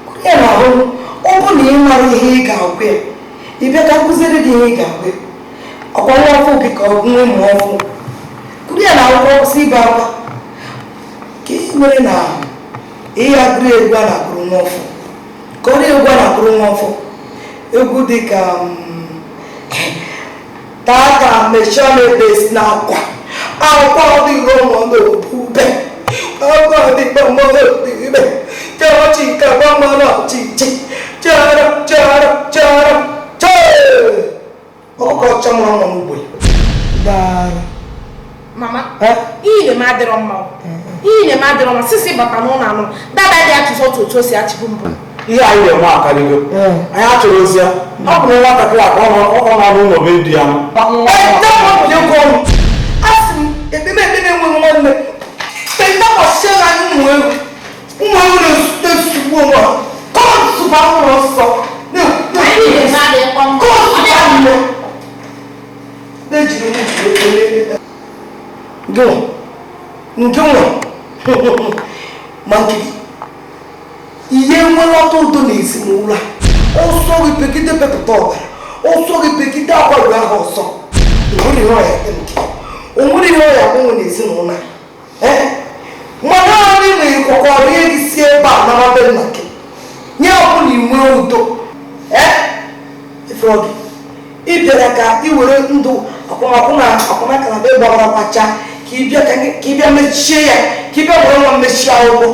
kuru ya n'ahụ. Ọ bụ na ị mara ihe ị ga-agwa ya, ị bịa ka kụziere gị ihe ị ga-agwa ya. Ọkwa nwa ọfụ gị ka ọ bụ nwa ụmụ ọfụ. Kuru ya n'ahụ ka ọ kwụsị ibe akwa. Ka Ife mere na ihe agụrụ egwu a na-agụrụ nwa ọfụ ka ọ egwu a na-agụrụ nwa ọfụ egwu dị ka tata mechie ebe si na akwa akwa ọdịgo ọmọdụ ube akwa ọdịgo ọmọdụ ube chọọchị ka gbamara ọchịchị chara chara chara chee ọkụkọ ọcha mụrụ nwa n'ugbo dara. Mama, ihe na-eme adịrọ mma. Ihe na-eme adịrọ mma. Sisi bata n'ụlọ anọ. Dada dị achịcha otu otu o si achịbụ mbụ. Ihe anyị na-eme akarịgo. Anyị achọrọ ozi ya. Ọ bụ na nwatakịrị a ka ọ nọ n'ụlọ be di ya. Asị m ekpeme ekpeme enweghị nwanne. Pentakọsịa na anyị ụmụ ewu. Ụmụ ewu na-esugbu onwe ha. Kọọtụ bụ anwụrụ ọsọ. Anyị na-eme adịghịkwa mma. Kọọtụ bụ anwụrụ. Na-ejiri nwuju ekele. Nke nwa ma nke ihe nwelọta udo n'ezinụlọ a ọsọ gị pegide pepụta ọbara ọsọ gị pegide agbaru ahụ ọsọ onwere ihe ọya dị nke onwere ihe ọya gbanwe n'ezinụlọ a mana anyị na ịkwakọrọ ihe gị si ebe a nara be nna gị nye ọbụla inwe udo ifere gị ị bịara ka ị were ndụ akwụmakwụ na akwụmaka na be gbawara kwacha ka ị bịa mechie ya ka ị bịa were nwa mmechie akwụkwọ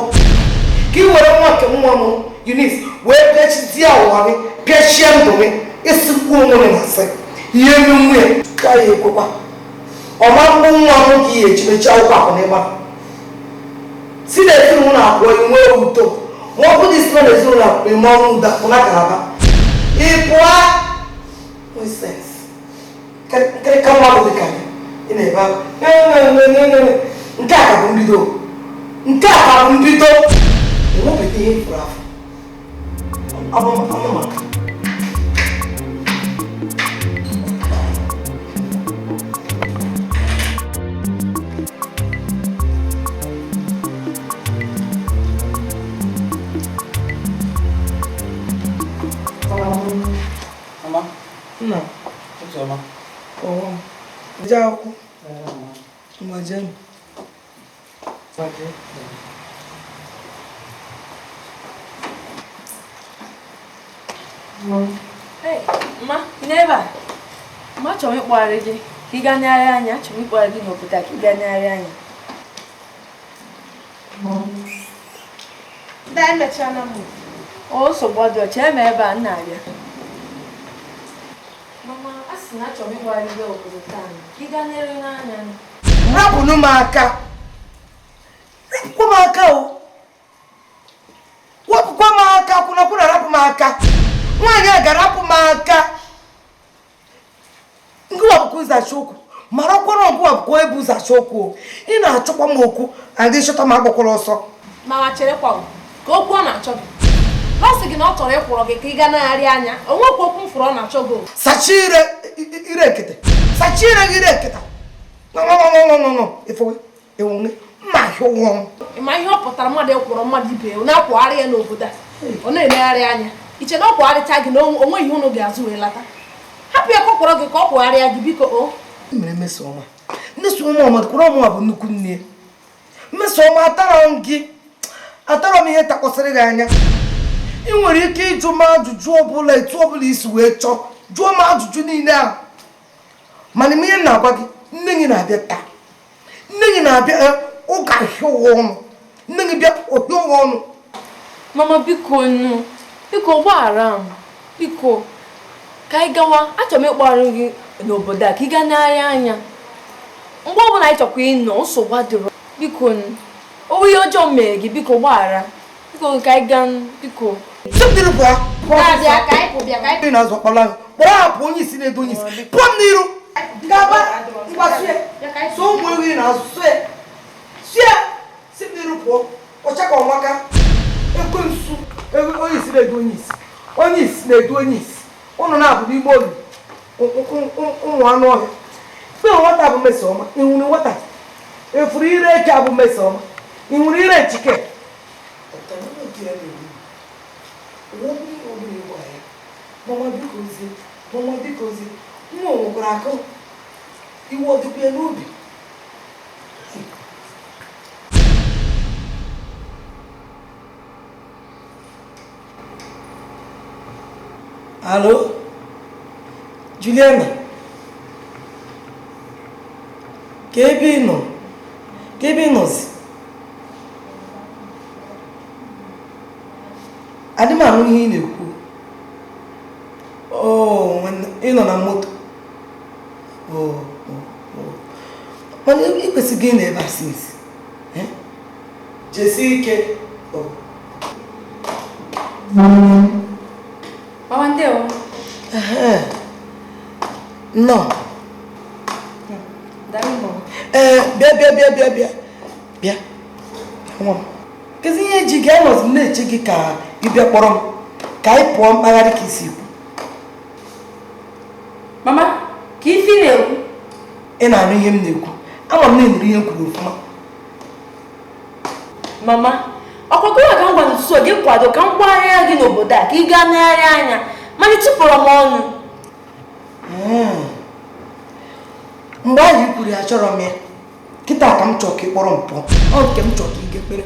ka ị were nwa nke nwa m Eunice wee pịachizie ụwa gị pịachie ndụ gị ịsịkwu onwe gị na asị ihe nye nwunye ka ya ekwekwa ọma mkpụ nwa m ka ị eji mechie akwụkwọ akwụna ịgba si na ezinụlọ abụọ inwe udo ma ọ bụrụ isi na ezinụlọ abụọ ime ọnwụ udo akwụna kalaba ị pụọ nonsense nkịrịka mmadụ dị ka gị ị na-ebe akwa nke a ka bụ mbido nke a ka bụ mbido enwebeta ihe furu afọ abụmaka. Mama. Nna. Ụzọma. Ọwọ. Jee akwụkwọ. Ngwa jee. Ngwa jee. Hey, ma, ị nọ ebe a? Ma achọrọ m ịkpọgharị gị ka ị gaa negharị anya. Achọrọ m ịkpọgharị gị n'obodo a ka ị gaa negharị anya. Da emechaala m. O nsogbu ọjọọ, chee m ebe a m na-abịa. Mama, a sị na achọrọ m ịkpọgharị gị obodo taa ka ị gaa negharị n'anya. Rapụnụ m aka. Rapụkwa m aka o. Wepụkwa m aka, kwụnakwụna rapụ m aka. Nwaanyị a gara apụ m aka. Ngịwa bụkwa ụzachi okwu. Marakwana ọgụ bụkwa ebe ụzachi okwu o. Ị na-achọkwa m okwu, adị chọta m agbakwara ọsọ. Mama cherekwa o, ka okwu ọ na-achọ gị. Ọ sị gị na ọ chọrọ ịkwụrọ gị ka ị gaa negharị anya. O nwekwa okwu m fụrụ ọ na-achọ gị o. Sachie ire ire nkịtị. Sachie ire gị ire nkịta. No no no no no no. Ifewe, ewunye, mma ahịa ụwọ. Ị ma ihe ọ pụtara mmadụ ịkwụrọ mmadụ ibe ya, ọ na-akwụgharị ya n'obodo a. Ọ na-elegharị anya. Iche na ọ kwụgharịcha gị na o nweghị ihe unu ga-azụ wee lata. Hapụ ya ka ọ kwụrọ gị ka ọ kwụgharịa gị biko o. Mere Mmesoma. Mmesoma ọmọdụkwara ọmụwa bụ nnukwu nne. Mmesoma atara m gị. Atara m ihe takwasịrị gị anya. Ị nwere ike ịjụ m ajụjụ ọbụla etu ọbụla isi wee chọọ. Jụọ m ajụjụ niile ahụ. Mana ihe m na-agwa gị, nne gị na-abịa taa. Nne gị na-abịa ụka hịa ụwa ọnụ. Nne gị bịa ohie ụwa ọnụ. Mama biko nụ, biko gbaghara m, biko ka anyị gawa. Achọrọ m ịkpọgharị gị n'obodo a ka ị gaa negharị anya. Mgbe ọbụla anyị chọkwa ịnọ, nsogbu adịrọ. Biko nụ, o nwee ihe ọjọọ m mere gị, biko gbaghara. Biko ka anyị gaa nụ, biko. Sị m n'iru pụọ. Na-abịa ka anyị pụ bịa ka anyị Ị na-azụ ọkpara ahụ. Kpọrọ hapụ onye isi na-edo onye isi. Pụọ m n'iru. Gaba ngwa sue. So ụmụ ewu ị na-azụ sue. Sue. Sị m n'iru pụọ. Ọcha ka ọnwaka. Ekwensu. Onye isi na-edu onye isi. Onye isi na-edu onye isi. Ụnụ na-abụ n'ime olu. Ụmụ anụ ọhịa. Mgbe nwata bụ Mmesoma, ị hụrụ nwata? Efuru ire eke abụ Mmesoma. Ị hụrụ ire nchike? Mama biko ozie, mama biko ozie, nwa o nwekwara akụ iwe ọ dịkwa ya n'obi. Alo, Juliana, ka ebe ị nọ? Ka ebe ị nọzi? Adị m anụ ihe ị na-ekwu. Oh, nwanne, ị nọ na moto. Oh, oh, oh. Mana ị kwesịghị ịnọ ebe a since. Eh? Jesie ike. Oh. Mama, ndewo. Nnọọ. Daalụ mama. Ee, bịa bịa bịa bịa bịa. Bịa. Nwa m. Kezi ihe ji gị anọzi m na-eche gị ka ị bịa kpọrọ m ka anyị pụọ mkpagharị ka isi kwu. Mama, ka ife ị na-ekwu? Ị na-anụ ihe m na-ekwu. Ama m na ị nụrụ ihe m kwuru ofụma. Mama, ọkwa gịnwa ka m gwara nso gị kwado ka m gbagharịa gị n'obodo a ka ị gaa negharị anya, mana ị tụpụrụ m ọnụ. Mgbe ahụ i kwuru ya achọrọ m ya. Kịta ka m chọọ ka ị kpọrọ m pụọ. Ọ nke m chọọ ka ị ga-ekpere.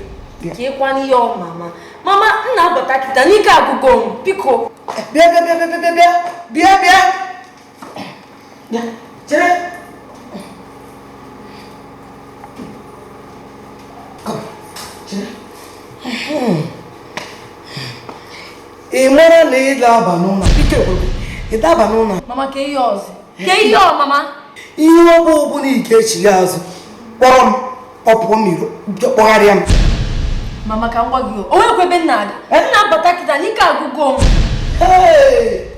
Ka ịkwa n'ihe ọ mama. Mama, m na-abata kịta n'ike agụgụ m, biko. Bịa bịa bịa bịa bịa bịa bịa bịa. Bịa, chere. Come, chere. Ị mara na ị ga-aba n'ụlọ a? Ike gwụrụ gị. Ị daba n'ụlọ a? Mama, ka ihe ọzọ. Ka ihe ọ mama. Ihe ọ bụ bụ na ị ga-echigha azụ kpọrọ m kpọpụọ m iro kpọgharịa m. Mama, ka m gwa gị o nwekwa ebe m na-aga. M na-abata kịta n'ike agụgụ m. Hey!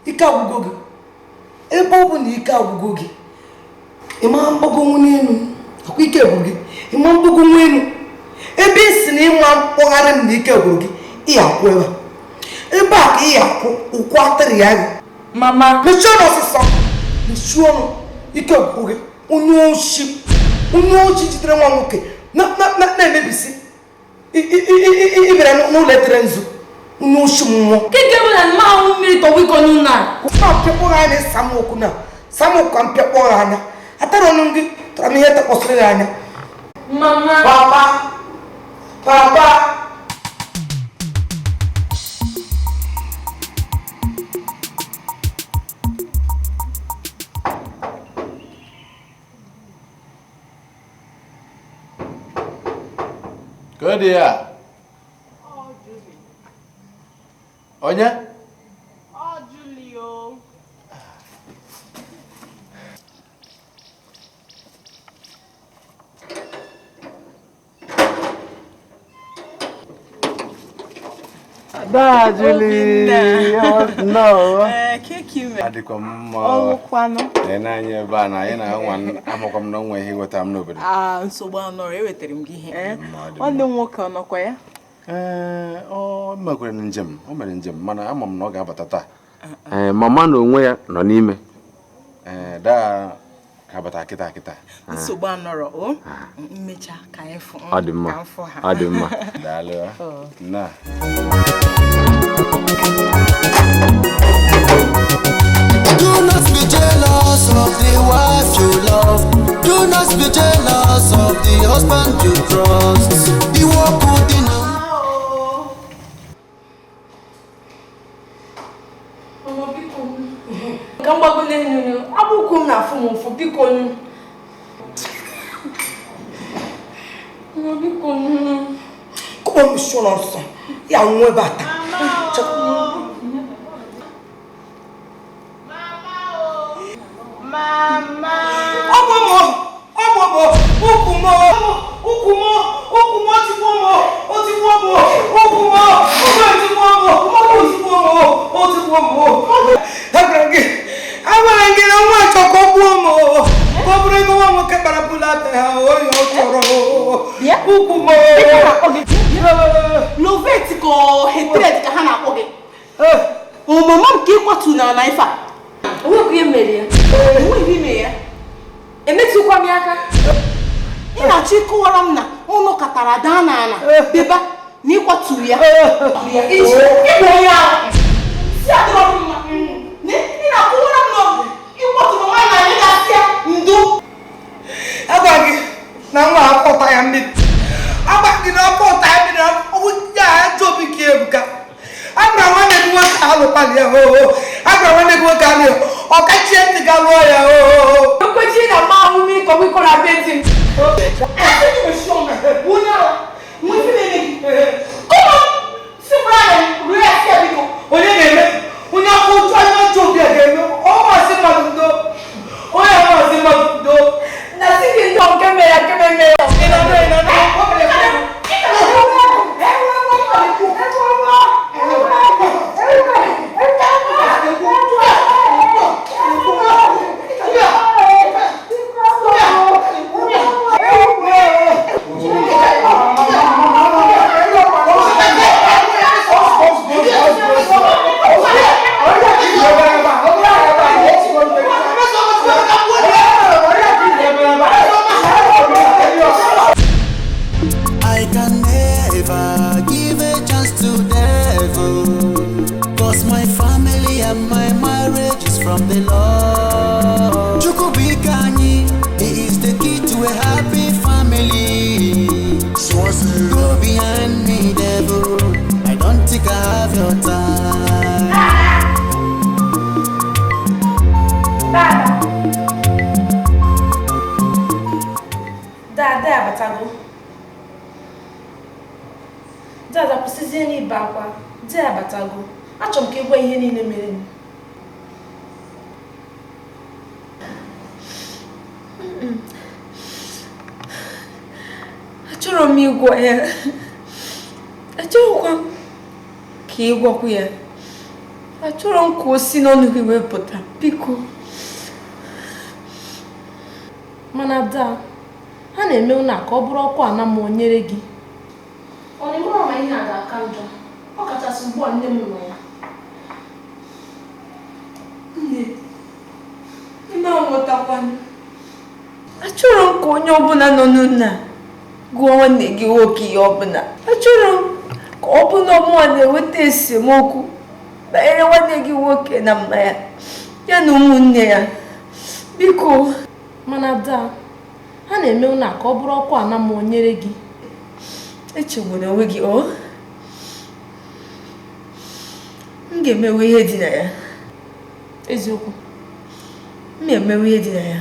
Ike agwụgo gị. Ebe ọ bụ na ike agwụgo gị, ị ma mgbagonwu n'elu. Akwa ike gwụrụ gị. Ị ma mgbagonwu elu. Ebe ị si na ịma mkpọgharị m na ike gwụrụ gị, ị akwụ ebe a. Ebe a ka ị akwụ ụkwụ atịrị ya gị. Mama. Mechie ọnụ ọsịsọ. Mechie ọnụ. Ike gwụrụ gị. Onye oshi. Onye oshi jidere nwa nwoke na-emebisi. Ị bịara n'ụlọ etere nzu. Onye oshi mmụọ. Nke nke bụ na mma ahụ mmiri tọgbọ iko n'ụlọ a. Ma mpịakpọ gị anya ịsa m okwu na sa m okwu ka mpịakpọ gị anya. Atara ọnụ gị tọrọ m ihe tekpọsịrị gị anya. Mama. Papa. Papa. Ka dị ya? Onye? Ọ Julio. Ada Julie, no. Keki me. Adịkwa m mma. Ọwụkwanụ. Lee n'anya ebe a na anyị na-anwa amakwa m na onwe ihe wetara m n'obodo. Ah, nsogbu anọrọ, ewetara m gị ihe. Nwanne m nwoke ọ nọkwa ya? Ee, ọ mekwere njem, o mere njem mana ama m na ọ ga-abata taa. Ee, mama na onwe ya nọ n'ime. Ee, daa ka bata kịta kịta. Nsogbu anọrọ, o mmecha ka anyị fụ. Ọ dị mma. Ọ dị mma. Daalụ. Na. Do not be jealous of the wife you love. Do not be jealous of the husband you trust. Iwoku dina. Mama, biko. Ka m gbago n'elu agbụkwụ m na-afụ m ụfụ, biko. Mama, biko. Kụkpọ m isi ụlọ nsọ. Ya nwụọ ebe a taa. Mama. Ọmọ ọmọ ukwu m ukwu m ukwu m otigbuo m otigbuo m ukwu m ukwu etigbuo m otigbuo m otigbuo m. Agwara gị na nwa chọrọ ka ọ gbuo m ka ọ bụrụ ego nwa nwoke kpara bụla ha onye ọ chọrọ ukwu m. Lovet ka hatred ka ha na-akpọ gị. Omume m ka ịkwatu na na ife a. Onwekwa ihe mere ya. Onweghị ime ya. Emetụkwa m ya aka. Ị na-achọ ịkọwara m na ụnụ katara daa n'ala beba na ịkwatu ya. Ịbụ onye ahụ. Si adịrọ m mma. Ị na-akọwara m na ịkwaturu nwaanyị na anyị ga-asị ya ndo. Agwa gị na nwa afọ ya mmiri. Agwa gị na afọ ya mmiri ya ajọ obi ka ebuka. Agwara nwanne gị nwoke alụkpali ya o. Kwụsịzie n'ibe akwa, di abatago. Achọrọ m ka ị gwa ihe niile mere m. Achọrọ m ịgwa ya. Achọrọkwa m ka ị gwakwa ya. Achọrọ m ka o si n'ọnụ gị wepụta, biko. Mana daa, ha na-eme ụlọ a ka ọ bụrụ ọkụ ana mmụọ nyere gị. Ọ na-emere ma ihe a ga-aka njọ, ọ kachasị ugbu a nne m nọ ya. Nne, nne aghọtakwanụ. Achọrọ m ka onye ọbụla nọ n'ụlọ a gụọ nwanne gị nwoke ihe ọbụla. Achọrọ m ka ọ bụ na ọmụwa na-eweta esemokwu banyere nwanne gị nwoke na mma ya, ya na ụmụnne ya. Biko. Mana daa, ha na-eme ụlọ a ka ọ bụrụ ọkụ ana mmụọ nyere gị. Echegbuna onwe gị, o m ga-emewe ihe dị na ya. Eziokwu. M ga-emewe ihe dị na ya.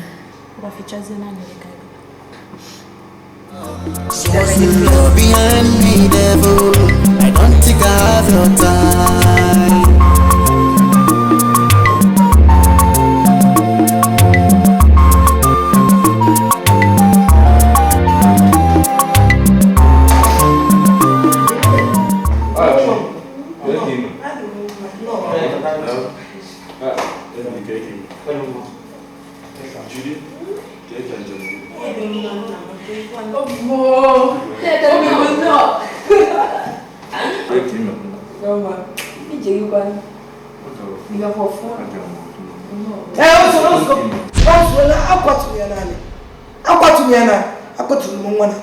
Ngwa fichazie naanị gị ka ị gaa. Go behind me, devil. I don't think I have your time. Akwaturu m nwa na.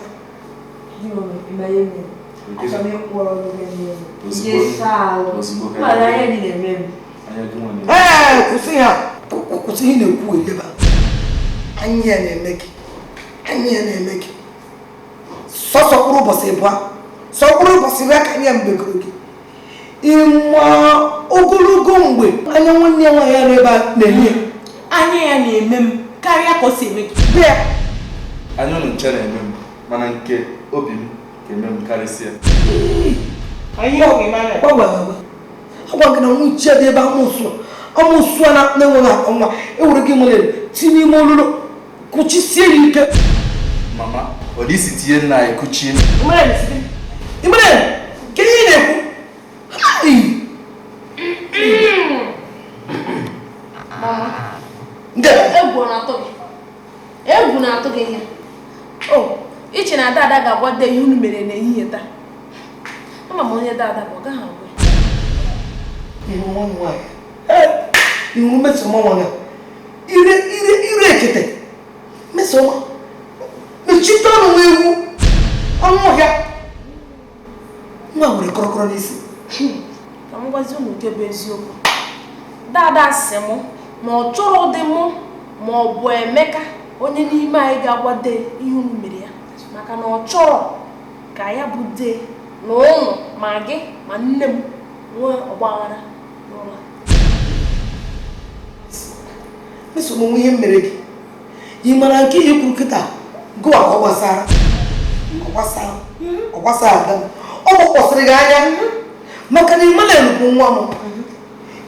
Ee, kwụsị ya. Kwụsị ihe na-ekwu ebe a. Anya ya na-eme gị. Anya ya na-eme gị. Sọsọ mkpụrụ ụbọchị ịbụa. Sọ mkpụrụ ụbọchị ịbụa ka anya mgbegoro gị. Ịma ogologo mgbe anya nwanne ya nwaanyị ya n'ebe a na-eme. Anya ya na-eme m karịa ka o si eme gị. Bịa. Anya unu nche na-eme m, mana nke obi m ga-eme m karịsịa. Agwa gị na nwa ichie dị ebe amụsụ amụsụ a na-enweghị akpa nwa ewere gị nwere tinye n'ime olulu kụchisie ya ike. Mama, ọ dị isi tinye nna anyị kụchie. Imere, kedu ihe ị na-ekwu? Mama, Ndị egwu na-atụ gị. Egwu na-atụ gị ihe. O, iche na dada ga-agwa de ihe unu mere n'ehihie taa. Ama m onye dada bụ, ọ gaghị agwa ya. Ihu nwa m nwaanyị. Ee, ihu Mmesoma nwaanyị a. Ire ire ire ekete. Mmesoma. Mechite ọnụ nwa ewu. Ọnụ ọhịa. Nwa nwere kọrọkọrọ n'isi. Ka m gwazie unu nke bụ eziokwu. Dada sị mụ na ọ chọrọ dị mụ ma ọ bụ Emeka onye n'ime anyị ga-agwa de ihe unu mere ya, maka na ọ chọrọ ka ya bụ de na ụnụ ma gị ma nne m nwee ọgbaghara n'ụlọ. Mmesoma nwe ihe m mere gị. Ị mara nke ihe kwuru kịta gụwa ka ọ gbasara. Ọ gbasara. Ọ gbasara ada m. Ọ gbakpọsịrị gị anya. Maka na Emmanuel bụ nwa m.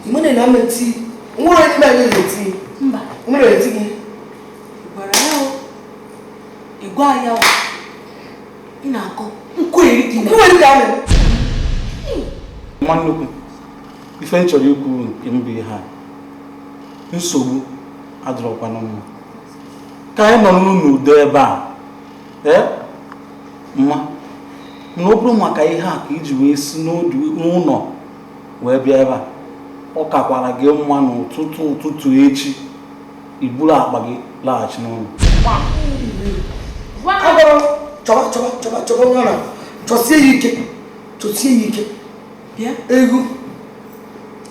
Emmanuel ama eti. Nwere onye n'ime anyị ga-eti. Mba. Emmanuel eti gị. Gwara ya o. Ị gwa ya o. Ị na-akọ nkweri gị na. Nkweri ka a na-eme. Nwa nnukwu, ife m chọrọ ikwu nke m bụ ihe a. Nsogbu adịrọkwanụ mma. Ka anyị nọ n'udo ebe a. Ee? Mma. Na ọ bụrụ maka ihe a ka iji wee si n'ụlọ wee bịa ebe a, ọ kakwara gị mma n'ụtụtụ ụtụtụ echi i buru akpa gị laghachi n'ụlọ. Agwara chọba chọba chọba chọba onye ọ na chọsie ya ike. Chọsie ya ike. Bịa. Egwu.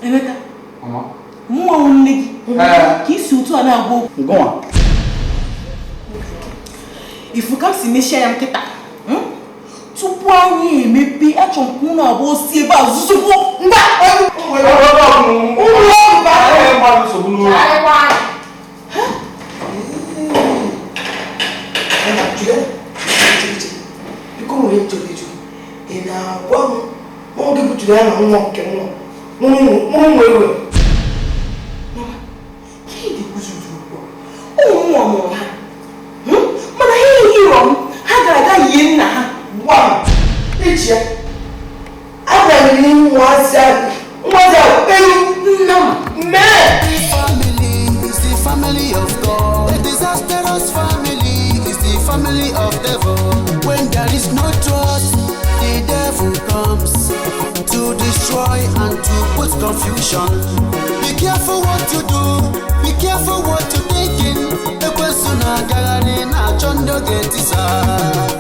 Emeka. Mụnwa wụ nne gị. Ka isi otu a na-agwa okwu. Ngụnwa. Ifu ka m si mechie ya nkịta. Tupu anyị emepe, achọrọ m ka unu abụọ si ebe a zuzugbo. Ngwa, ụlọ ọgwụ ba. Biko nwere m chọrọ ịjụ gị. Ị na-agwa m ma Oge buturu ya na nwa nke nwa mụrụ nwa ewe. Ụmụ nwa mụrụ ha, mana ha ehiro m, ha gara aga yie nna ha. Gwa m ichi ya abịara nwazi ahụ elu nna m mee. Family is the family of God. A disastrous family is the family of devil. When there is no trust, the devil comes to destroy and to put confusion. Be careful what you do, be careful what you thinking. Ekwensu na-agagharị na-achọ ndị ọ ga-etisa.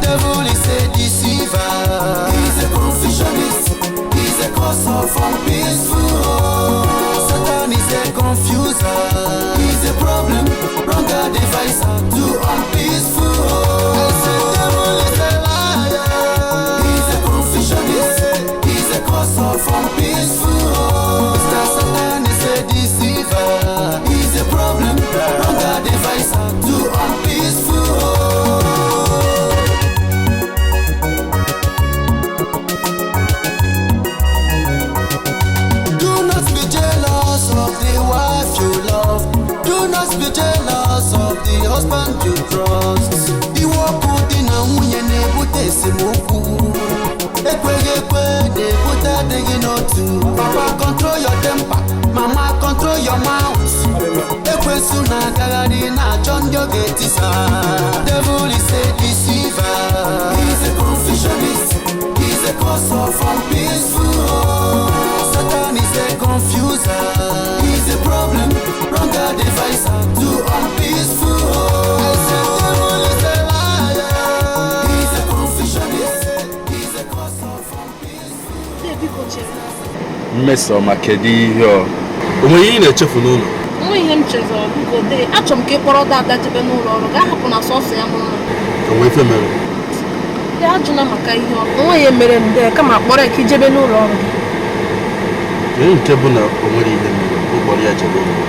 Devil is a deceiver, he's a confusionist, he's a cause of unpeaceful home. Satan is a confuser, he's a problem, wrong advisor to unpeaceful home. I say devil is a liar, he's a confusionist, he's a cause of unpeaceful home. Mr. Satan is a deceiver, he's a problem, wrong advisor to unpeaceful home. Do not be jealous of the wife you love. Do not be jealous of the husband you trust. Iwe ọkụ dị na nwunye na-ebute esemokwu. Ekweghị ekwe na-ebute adịghị n'otu. Papa control your temper, mama control your mouth. Ekwensu na-agagharị na-achọ ndị ọ ga-etisa. Devil is a deceiver, he's a confusionist, he's a cause of unpeaceful home. Satan is a confuser, he's a problem, wrong advisor to unpeaceful home. I say devil is a liar, he's a confusionist, he's a cause of unpeaceful. Mmesoma, kedu ihe ọ? O nwere ihe ị na-echefu n'ụlọ? Nwa ihe m chezọrọ, biko dee, achọrọ m ka ị kpọrọ dada jebe n'ụlọ ọrụ, gaa hapụ na sọsọ ya n'ụlọ. O nwere ife mere? Dee, ajụla maka ihe ọrụ. Nwa ya mere m dee, kama kpọrọ ya ka ijebe n'ụlọ ọrụ gị. Kedu nke bụ na o nwere ihe mere o kpọrọ ya jebe ụlọ?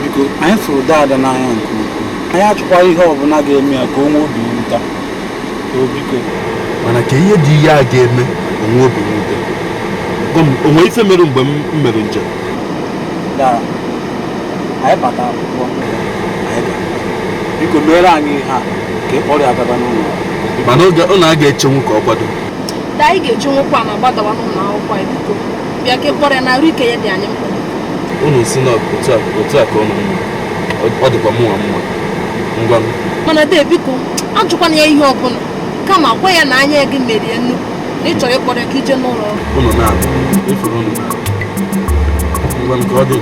Biko, anyị fụrụ dada n'anya nke ukwuu. Anyị achọkwa ihe ọbụla ga-eme ya ka o nwee obi mwute. O biko. Mana ka ihe dị ihe a ga-eme o nwee obi mwute. Gwa m, o nwere ife mere mgbe m mere njem? Dara, anyị bata akwụkwọ, anyị ga. Biko meere anyị ihe a ka ị kpọrọ ya gaba n'ụlọ. Mana oge ọ na-aga echenwu ka ọ kwado. Daa, anyị ga-eji nwekwa na gbadawa n'ụlọ akwụkwọ anyị, biko. Bịa ka ị kpọrọ ya na arụ ike ya dị anyị mkpa. Unu si na otu a ka ọ nọ mma. Ọ dịkwa mụnwa mma. Ngwa m. Mana dee, biko, ajụkwana ya ihe ọbụla. Kama gwa ya na anya gị merie nnukwu na ị chọrọ ịkpọrọ ya ka ije n'ụlọ ọrụ. Unu na-abụ, ifuru unu na-abụ. Ngwa m ka ọ dị.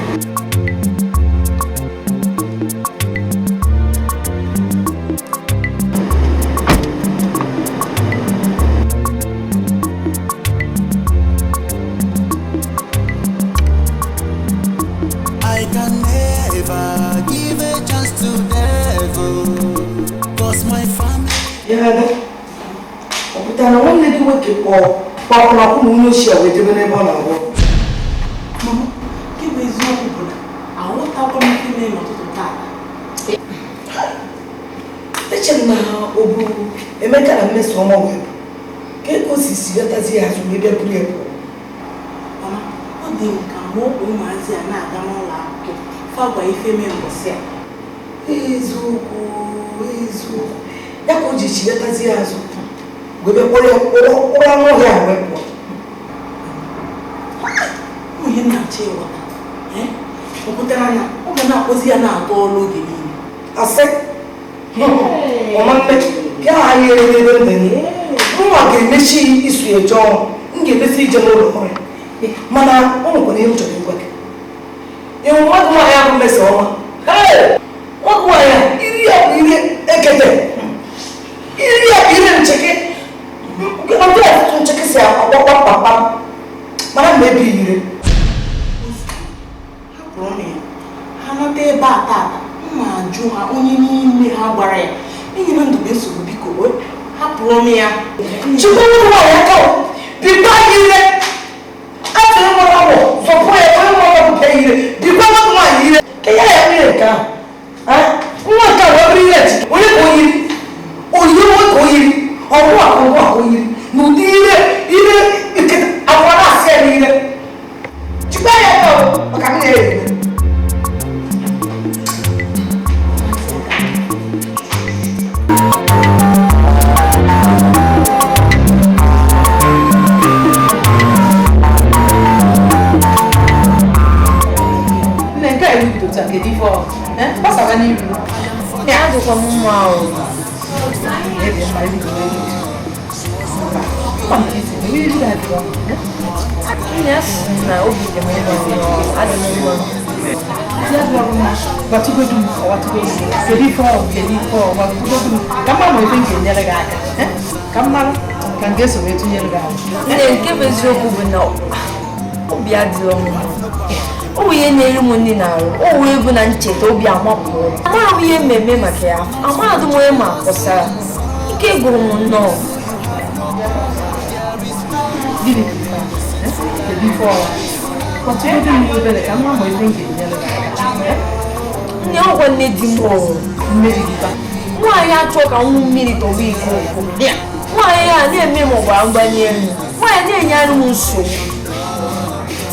I can never give a chance to devil, cause my family. Ya ada, ọ pụtara na nwanne gị nwoke kpọọ akwụ na onye ochie wee jebe n'ebe ọ na-arụ ọrụ? Mama, nke bụ eziokwu bụ na aghọtakwa m ife mere n'ụtụtụ taata. Eche m na ọ bụ Emeka na Mmesoma wee bụ ka ego si si gatazi ya azụ wee bịa buru ya pụọ. Mama, ọ dị m ka mgbe ụkwụ ụmụazị a na-aga n'ụlọ akwụkwọ fa gwa ife mee mbọsị a. Eziokwu, eziokwu, ya ka o ji chigatazi ya azụ wee bịa kpọrọ ya kpọrọ anụ ọhịa a wee pụọ. Ụmụ ihe m na-achọ ịghọta, ọ pụtara na ọ ga na-akpọzi ya na-atọ ọrụ oge niile. Asị ọma mme ka anyị erere ebe m dị nwa ga-emechi isu eje ọrụ, m ga-emesi ije n'ụlọ ọrụ ya. Mana o nwekwara ihe m chọrọ ịgwa gị. Ịhụ mmadụ nwaanyị ahụ Mmesoma, nwoke nwaanyị a, iri ya bụ ire ekete, iri ya bụ ire ncheke. Ọtụ ọtụtụ ncheke si akpọ kpamkpamkpam, mana mgbe ebi ire. Hapụrụ na ya, ha nata ebe a taata, m ma-ajụ ha onye n'ime ha gwara ya. Enyela ndụ bụ nsogbu, biko, hapụrụ m ya. Chukwu nwaanyị aka bikwa ire atụrụ mmanụ ọgwụ zọpụ ya, onye mmanụ ọgwụ bịa ire bikwa nwoke nwaanyị ire ka ya ya mmiri nke ahụ. Nwa nke a wee bụrụ ire ncheke, onye ka o yiri oyiri nwoke o yiri ọgwụ aka ọgwụ aka o yiri na ụdị ire ire nkịta Nne nke a ebido taa kedu ife ọ? Gbasara n'iru. Ya adịkwa m mma o. Ebe mma ebido ebido. Nne ya sị na obi dị m ịnọ nnọọ, adị m mma. Gwatụgodu m, ọwatụgodu m. Kedu ife ọ? Kedu ife ọ? Gwatụgodu m. Ka mma ma ife m ga-enyere gị aka. Ka m mara ka m ga-eso wee tụnyere gị aka. Nne nke bụ eziokwu bụ na obi adịrọ m mma. O bụ ihe na-eri m nri n'arụ, o wee bụ na ncheta obi amapụrụ m. Amaghị m ihe mmemme maka ya, amaghị m onye ma kpọsara. Ike gwụrụ m nnọọ. Gịnị ka ife a? Kedu ife ọ? Gwatụgodu m obere ka m mara ma ife m ga-enyere gị aka. Nne ọgwa nne di m ọrụ. Nwaanyị achọ ka nwụ mmiri tọwa iko iko. Nwaanyị a na-eme m ọbara mgbali elu. Nwaanyị na-enye arụ m nsogbu.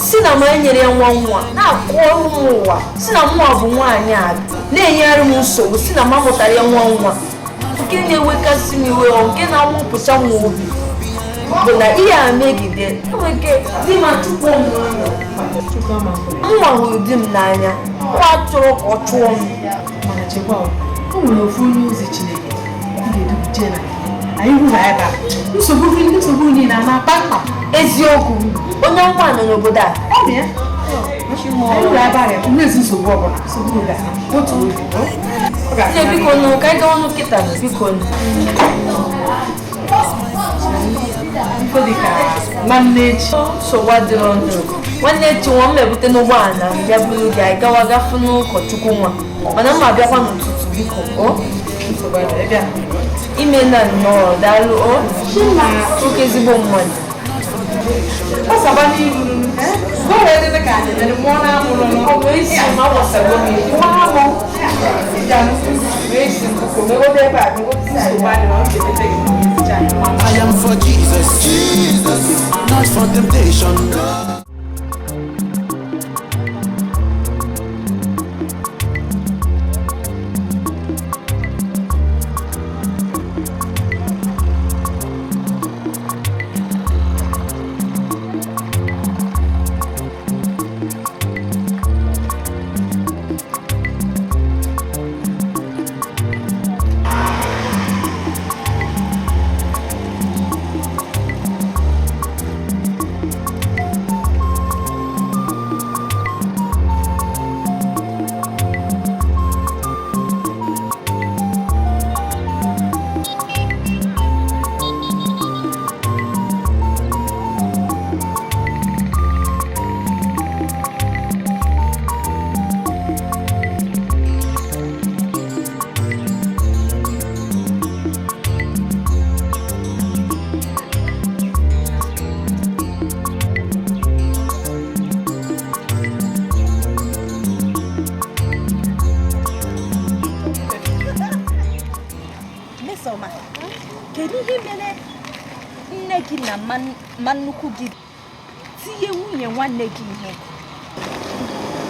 Si na m enyere ya nwa nwa na-akọrọ m ụwa. Si na mụnwa bụ nwaanyị a na-enye arụ m nsogbu. Si na m amụtara ya nwa nwa. Nke na-ewekasị m iwe ọ nke na-awụpụcha m obi bụ na ihe a megide enwere ike di m achụpụ m n'ụlọ. Mụnwa hụrụ di m n'anya. Nwa chọrọ ka ọ chụọ m. Mana chekwa o, o nwere ofu onye ozi Chineke m ga-eduje na anyị hụ na ebe a nsogbu niile a na-akpa mkpa. Eziokwu, onye nwa nọ n'obodo a. Ọ bụ ya. Anyị hụrụ ebe a ga nwezi nsogbu ọbụla nsogbu ga-ana otu obi. Ọ ga-ana. Nne biko nụ ka anyị gawa nụ kịta nụ biko nụ. Ife dị ka nwanne echi. Nsogbu adịrọ ndụ. Nwanne echi nwa m ebute n'ụgbọala m bịa buru gị anyị gawa gafu n'ụkọchukwu nwa. Mana m abịakwa n'ụtụtụ biko o. Nsogbu adịrọ ebe a. Ime na nnọọ daalụ o. Nwoke ezigbo mmadụ. Gbasaba n'iru nụ, eh? Ka o wee dịrị ka anyị mere mụọ na-amụrụ nụ. Ọ bụ isi m agbasago m ihu. Nwa amụ. Ịja nụ, wee si nkuku, megodo ebe a, megodo nsogbu adịrọ, ọ ga-emete gị ma I am for Jesus, Jesus, not for temptation. Mmesoma, kedu ihe mere nne gị na mma nnukwu gị tinye nwunye nwanne gị ihe?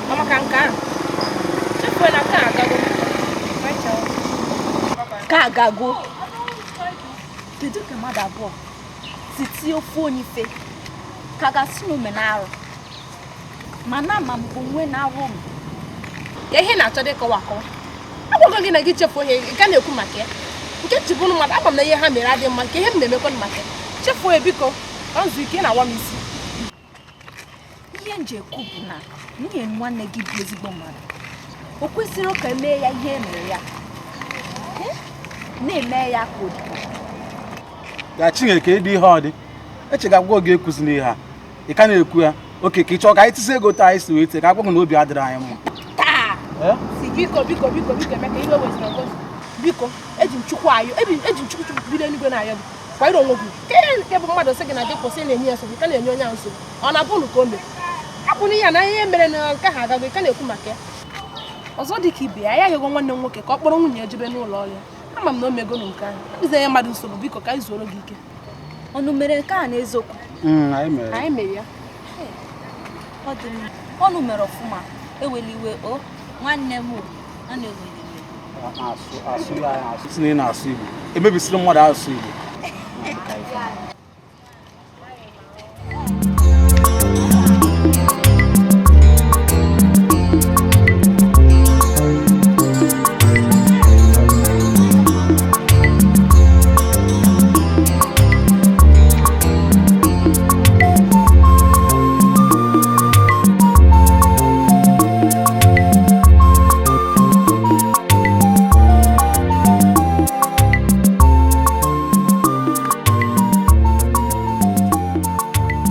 Maka nke ahụ, chefuo na nke a agago. Ka agago. Kedu ka mmadụ abụọ si tie ofu onye ife ka ga-asị na omenarụ mana ama m onwe na-arụ m? Ya ihe na-achọ dị kọwa akọwa. Agwago gị na gị chefuo ihe ị ka na-ekwu maka ya. Nke chibụrụ mmadụ agba m na ihe ha mere adịghị mma nke ihe m na-emekwa maka ya. Chefuo ya biko, ka nzu ike na-awa m isi. Ihe m ji ekwu bụ na nwunye nwanne gị bụ ezigbo mmadụ. O kwesịrị ka emee ya ihe emere ya. Na-eme ya ka odibo. Ya Chineke ịdị ihe ọ dị. Eche ka akwụkwọ gị ekwuzi n'ihe a. Ị ka na-ekwu ya. Oke ka ị chọọ ka anyị tisi ego taa anyị si wee tie ka akwụkwọ gị na obi adịrị anyị mma. Taa! Si biko biko biko biko Emeka iwe weziri ọgọzi. Biko, eji m Chukwu ayọ, eji m Chukwu Chukwu bido eluigwe na-ayọ gị. Kwanyere onwe gị. Ke nke bụ mmadụ sị gị na gị kwụsị na-enye ya nsogbu, ka na-enye onye ahụ nsogbu. Ọ na-abụ unu ka o mere. Hapụ na ya na ihe mere na nke ha agago, ị ka na-ekwu maka ya. Ọzọ dị ka ibe ya, ya ayọgo nwanne m nwoke ka ọ kpọrọ nwunye ya jebe n'ụlọ ọrụ ya. Ama m na o megonu nke ahụ. Adịghị enye mmadụ nsogbu, biko ka anyị zuoro gị ike. Ọnụ mere nke a n'eziokwu? Anyị mere. Anyị mere ya. Ọ dị mma. Ọnụ mere ọfụma. Ewela iwe o. Nwanne m o, ọ na-eweli iwe. Na-asụ asụ ya asụ si na ị na-asụ Igbo emebisiri mmadụ asụsụ Igbo.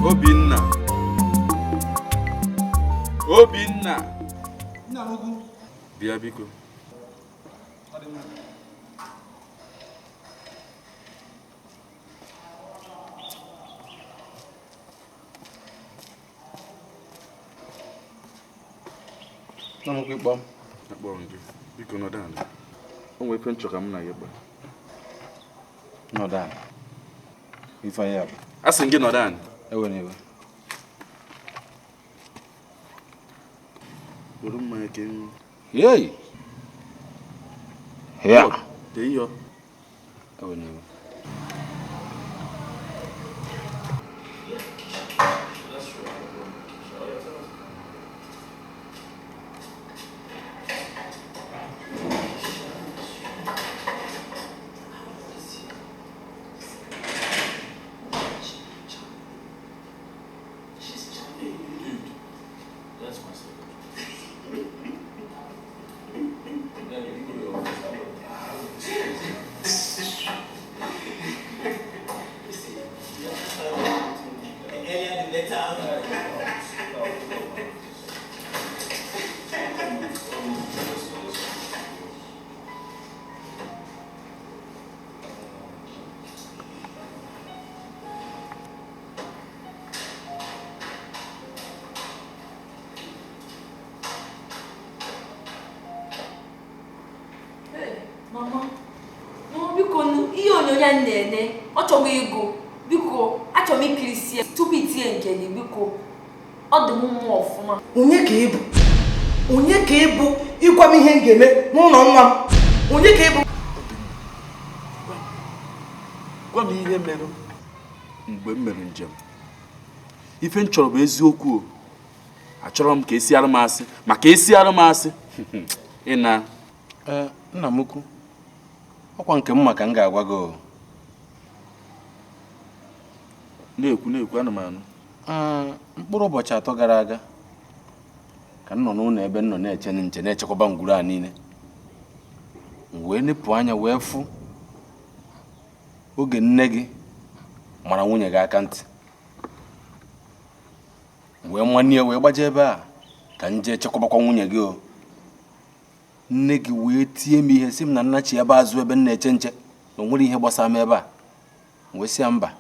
Obinna, Obinna, bịa biko. Akpọrọ m gị, biko nọdụ ala. O nwere ife m chọ ka mụ na gị kpaa. Nọdụ ala. Ife anyị abụ. A sị m gị nọdụ ala. Ewe na ewe. Were mmanya ka ị ṅụọ. Yei! Ya. Tee ihe. Ewe na ewe. Mama, mama biko ihe onyonyo a na-ene ọ chọghị ego biko achọrọ m ikirisi ya tupu itinye nke gị biko ọ dị m mma ọfụma. Onye ka ị bụ? Onye ka ị bụ ịgwa m ihe m ga-eme n'ụlọ nwa m? Onye ka ị bụ? Gwa m ihe mere mgbe m mere njem. Ife m chọrọ bụ eziokwu o. Achọrọ m ka esi arụ m asị maka esi arụ m asị. Ị na Nna m ukwu, ọkwa nke m maka m ga-agwa gị o. Na-ekwu na-ekwu ana m anụ. Mkpụrụ ụbọchị 3 gara aga ka m nọ n'ụlọ ebe m nọ na-eche nche na-echekwaba ngwuru a niile. M wee nepụ anya wee fụ oge nne gị mara nwunye gị aka ntị. M wee manie wee gbaje ebe a ka m jee chekwabakwa nwunye gị o. Nne gị wee tie m ihe sị m na nna chi ebe azụ ebe m na-eche nche na o nwere ihe gbasara m ebe a. M wee sị ya mba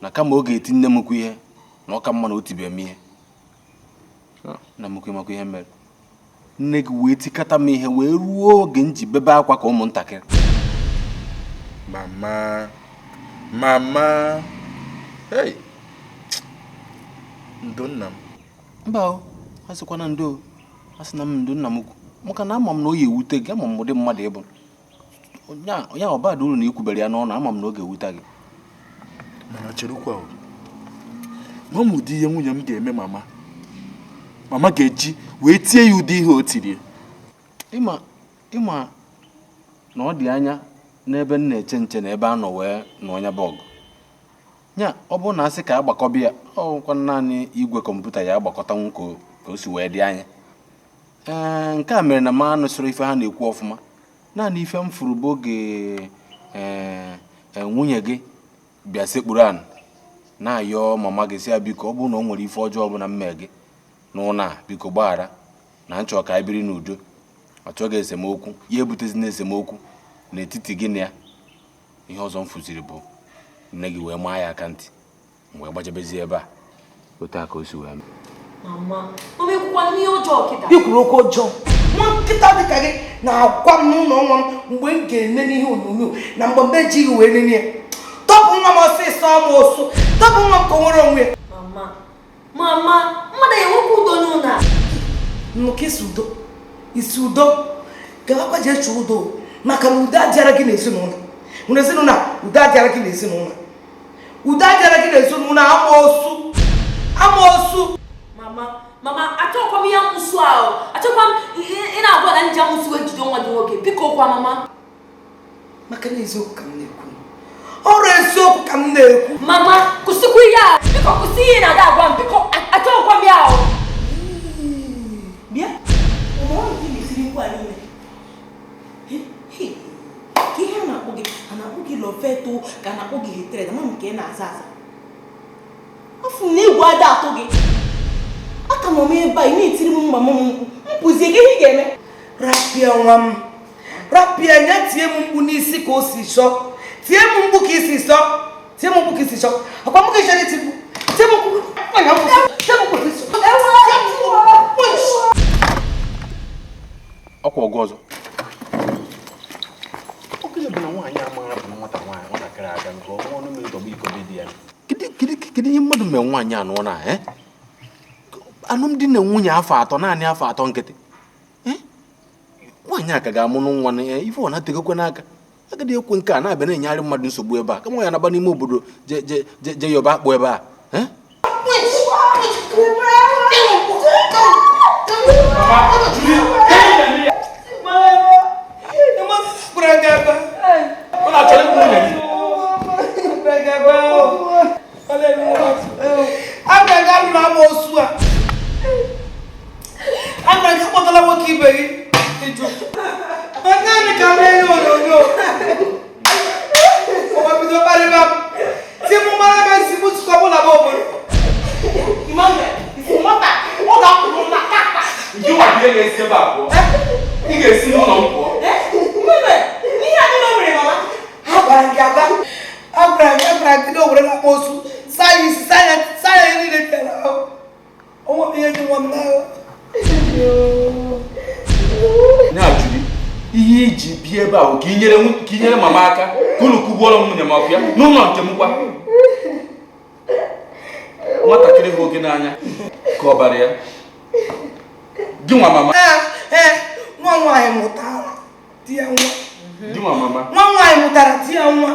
na kama ọ ga-eti nne m ukwu ihe na ọ ka mma na o tibe m ihe. Nna m ukwu makwa ihe mere. Nne gị wee tikata m ihe wee ruo oge m ji bebe akwa ka ụmụntakịrị. Mama, mama, hey, ndo nna m. Mba o, a sịkwana ndo o, a sị na m ndo nna m ukwu. Maka na ama m na ọ ya ewute gị, ama m ụdị mmadụ ị bụ. Ya ọba dị uru na ikwubere ya n'ọnụ, ama m na ọ ga-ewute gị. Mana cherekwa o, ma m ụdị ihe nwunye m ga-eme mama. Mama ga-eji wee tie ya ụdị ihe o tiri. Ịma na ọ dị anya n'ebe m na-eche nche na ebe a nọ wee nọ ya bụ ọgụ. Ya ọ bụrụ na asị ka agbakọba ya, ọ bụkwa naanị igwe kọmputa ya agbakọtanwu ka o si wee dị anya. Ee, nke a mere na m anụsịrị ife ha na-ekwu ọfụma. Naanị ife m furu bụ oge nwunye gị bịa sekpuru anụ na-ayọ mama gị sị ya biko ọ bụrụ na o nwere ife ọjọọ ọbụla m mee gị n'ụlọ a biko gbaghara na nchọ ka anyị biri n'udo. Ọ chọghị esemokwu, ya ebutezina esemokwu n'etiti gị na ya. Ihe ọzọ m fụziri bụ nne gị wee maa ya aka ntị m wee gbajebezie ebe a. Otu a ka o si wee mee. Mama, mama ekwukwana ihe ọjọọ kịta. I kwuru okwu ọjọọ. Nwa nkịta dị ka gị na-agwa m n'ụlọ nwa m mgbe m ga-ene n'ihe onyonyo na mgbe m ejighị wee nene ya. Tọpụ nwa m ọsịsọ m ụsụ. Tọpụ nwa m ka o nwere onwe ya. Mama, mama, mmadụ enwekwa udo n'ụlọ a. Nnukwu isi udo. Isi udo. Gawakwa jee chọọ udo maka na udo adịara gị n'ezinụlọ. Nwere ezinụlọ a, udo adịara gị n'ezinụlọ. Udo adịara gị n'ezinụlọ amoosu. Amoosu. Mama, mama, achọkwa m ihe amụsụ ahụ. Achọkwa m ị na-agwa na nje amụsụ wee jide nwa gị nwoke. Biko kwa mama. Maka na eziokwu ka m na-ekwu. Ọrụ eziokwu ka m na-ekwu. Mama, kwụsịkwa ihe a. Biko kwụsị ihe ị na-ada agwa m. Biko achọkwa m ya ahụ. Bịa, ụmụ gị na-esiri nkwa niile. Ka ihe a na-akpọ gị, a na-akpọ gị Loveto ka a na-akpọ gị Hatred, ama m nke ị na-aza aza. Afọ m na egwu ada atụ gị. Aka nọ m ebe a, ị na-etiri m mma m mkpu. M pụzie gị ihe ị ga-eme. Rapịa nwa m. Rapịa ya tie m mkpu n'isi ka o si chọọ. Tie m mkpu ka isi chọọ. Tie m mkpu ka isi chọọ. Akwa m ka ị chọrọ iti mkpu. Tie m mkpu. Nwaanyị amụsụ. Tie m mkpu ka isi chọọ. Tie m mkpu. Ọkwa ọgụ ọzọ. Okenye bụ na nwaanyị amaghị bụ na nwata nwaanyị nwatakịrị aga nke ọnwa ọnụ mmiri tọgbọ iko be di ya. Kedu ihe mmadụ mee nwaanyị anọ na alụmdi na nwunye afọ atọ naanị afọ atọ nkịtị. Nwaanyị a ka ga-amụ nwa na ife ọ na-ategokwe n'aka. Agadi ekwe nke a na-abịa na-enyegharị mmadụ nsogbu ebe a kama ya naba n'ime obodo je je je je yọba akpụ ebe a. Ihe iji bie ebe ahụ ka i nyere mama aka ka unu kụgbuoro m nwunye m ọkụ ya n'ụlọ nke m kwa. Nwatakịrị hụ gị n'anya ka ọ bara ya. Gị nwa mama. Nwa nwaanyị mụtara di ya nwa. Gị nwa mama. Nwa nwaanyị mụtara di ya nwa.